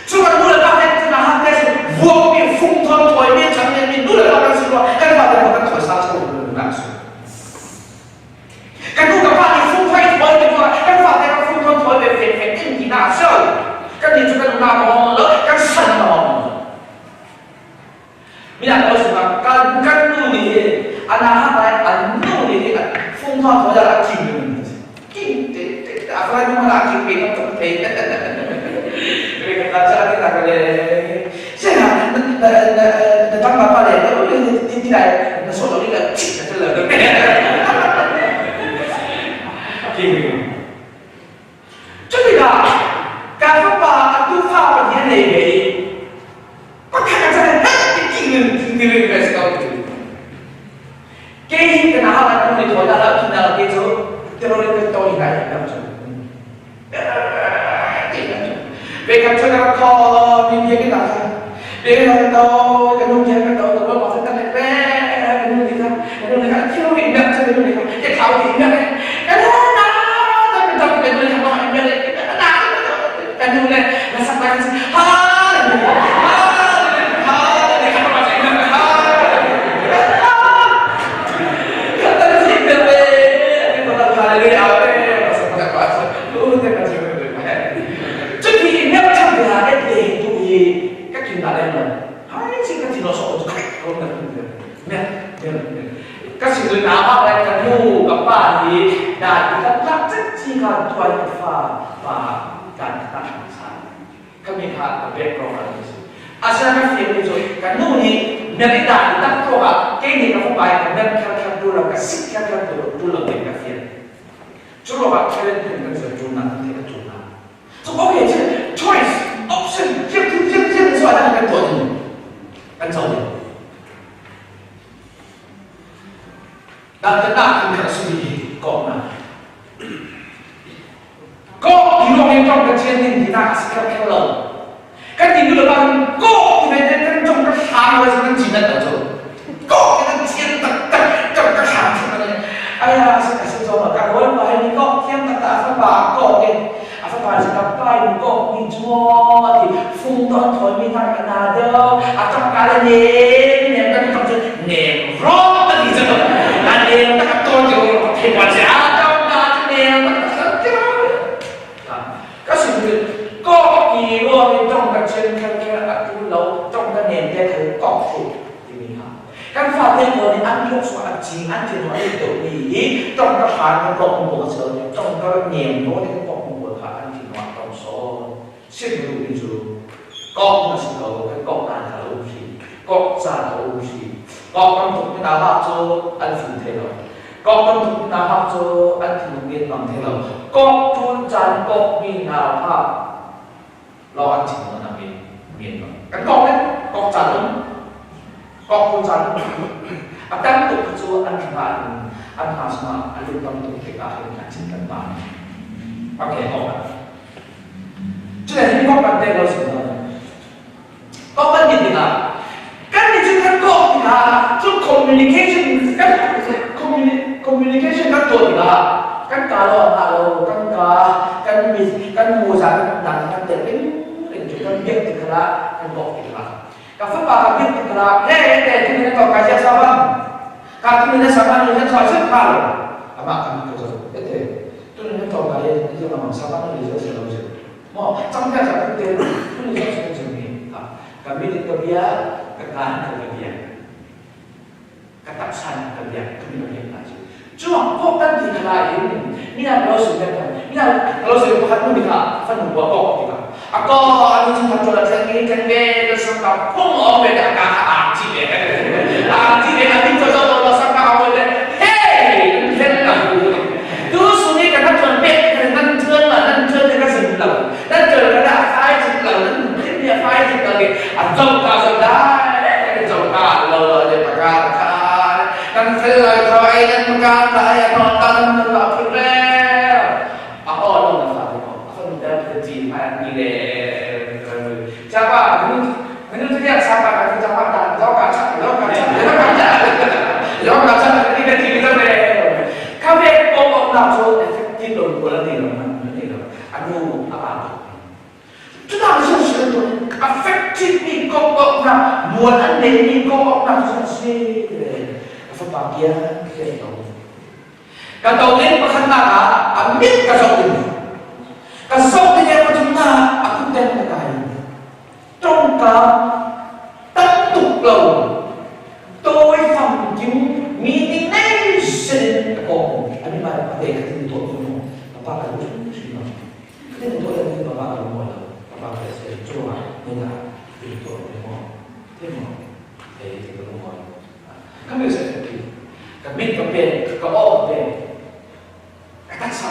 Speaker 1: Cu kan nu le pa he cu na hak te vuakmi fung thon thawimi chanmi nu le pa kan si rua kan fate pawl kan thawi sal cho nak su. Kan nu kan pa nih fung thoi thawi ti ruangah kan fate kan fung thon thawi ve fek fek in ti na so. Kan nih cu kan una maw lo kan san maw. Midang lo sungah kan kan nu nih hin ana ha lai an nu nih hin fung thon thawi a king king te te a fai nu mana king pe tam tam thei. Re kan ta cha ti ta ka le. Se na na na na tang ma pa le ti ti lai na so lo ni la chit na la Cu tikah kan fapa a tufa Pathian nei ve i pakhat a can heh ti king in ti ring ve si ko ti. kan cu. Vekhat cu ka kho mi biakinn ah khan biakinn ah kan to ka nu tiang kan to ka ruah bak kan le ka nu nih khan ka nu nih khan thil nih nak cu ka nu nih khan ke thau nih nak ka na na ka nu ka nu nih khan ka na ka nu le na sak kan si ha ha ha ha ka tan si te le ka tan Cuti merchant hna kan te tu hi ka kin da lem lo. Hai si ka thin so chu ko na ne ne ka si tu na ma lai ka nu ka pa hi da ti ka tlak cek chi ka tuai ka fa pa dan ta sa kami kha ka background an si. Asina ka fim ni cu ka nu nih meri da ti tak ko ah ke ni ka fa ka mer kher kher tu lo ka sik kher kher tu lo tu lo ka fim. Cu ruangah talent in kan ser ṭulnak kan theih a ṭul hna. So okay, choice, option, thiam thiam thiam thiam so ah kan tuah ding kan co ding. Dantatnak in kha a simi hi kawknak. Kawk ti ruang in tong ka thian ding tinak a si kher kher lo. Kan ti nu le pa kawk ti ve kan tong ka hlang lo kan cin nan cu. Kawk ti kan thian tak tak tong ka hlang thian tak aya sa ka sin zong ka rual pa ni kawk thiam tak tak a fapa kawk in a fapa si ka pa ni kawk ni chuo ti fung ton thoi mi tak na deuh a tok ka le ne ne kan tok chu ne ro ta ti chu a ne tak to chu thei pa che a tok na chu ne tak tak Ka si kok ti ruang in tong ka chen kher kher a tu lo tong ka nem te khal kok fu timi ha kan fa te ko nih an thok so a ching an thin ho ai to mi hi tong ka hran ka kok mu ka chel tong ka nem no te ka kok mu kha an thin ho tong so sim lu ni chu kok na si ko kan kok nan kha lo si kok cha lo si kok kan tuk ni na ha chu an fun the lo Kok bantuk hna hak cu an thinlung in mang thei lo. Kok ṭun caan kok mi hna kha lawng an thinlung an min min lo. Kan kok le kok caan um kok ṭun caan um a tam tuk cu an hna in an hna chungah a lung tam tuk tikah hin an thin kan pa. Okay, kok. Cule hi kok kan te lo sin lo. Kok kan ti tikah kan nih cu kan kawh tikah cu communication kan communication kan tuah tikah kan ka lo hna lo kan ka kan mit kan muza kan dang kan tel ring ring cu kan biak tik khala kan kawh tik khala ka fapa ka biak tik khala he te tu ni to ka sia saban ka tu ni saban ni choi sep kha lo ama kan ko zo te tu ni to ka ye ni zo saban ni zo se lo je Maw cangka ca kan tel phun zong kan chim hi ka mit in ka bia ka kaan ka ka bia ka taksa in ka bia ka min ka bia cu cuang kok kan ti khala in mina lo su kan kan mina lo su pakhat nu kha fanu wa kok ti ka ako anu chu khat chola thang ni kan ve ka sang ka phung om ve ka ka a chi ve a chi ve a ti cho cho lo sang ka om ve hey then ka hu Tu sung i kan rak pek nan ṭuan ma nan ṭuan ka zim lo nan ṭuan ka dah fai zim lo nan thim ya fai zim lo a zong ka zong dai kan zong ka lo lo le paka kha kan fel lai tho ai nan ka ta ai to ta nan nan ba phut re a o lo na fa ko a fa ta ta ji ma ni le cha pa nu nu tu ya sa pa ka cha pa ta zo ka cha zo ka cha zo ka cha zo ka cha ni ka ji ka le Kha ve pawngawknak cu effective lo pawl an nei lo man an nei lo anu a pa tuk. Cunak cu si tu effective mi kongawknak mual an nei mi kongawknak cu si le a fapa bia khi to. Ka to ning pakhatnak ah a mit ka zoh ding. Ka zoh ding e pathumnak a kut den ka kai. Tongka tam tuk lo tawi famkim meaning nei sin ka kawh ani mai pa te ka tin to tu papa ka lu hrim lo ka tin to le papa ka lu lo papa ka se chu ma ni na tin to le mo te mo e te ka lu mo ka mi se ki ka mit ka pe ka o pe ka tak sa.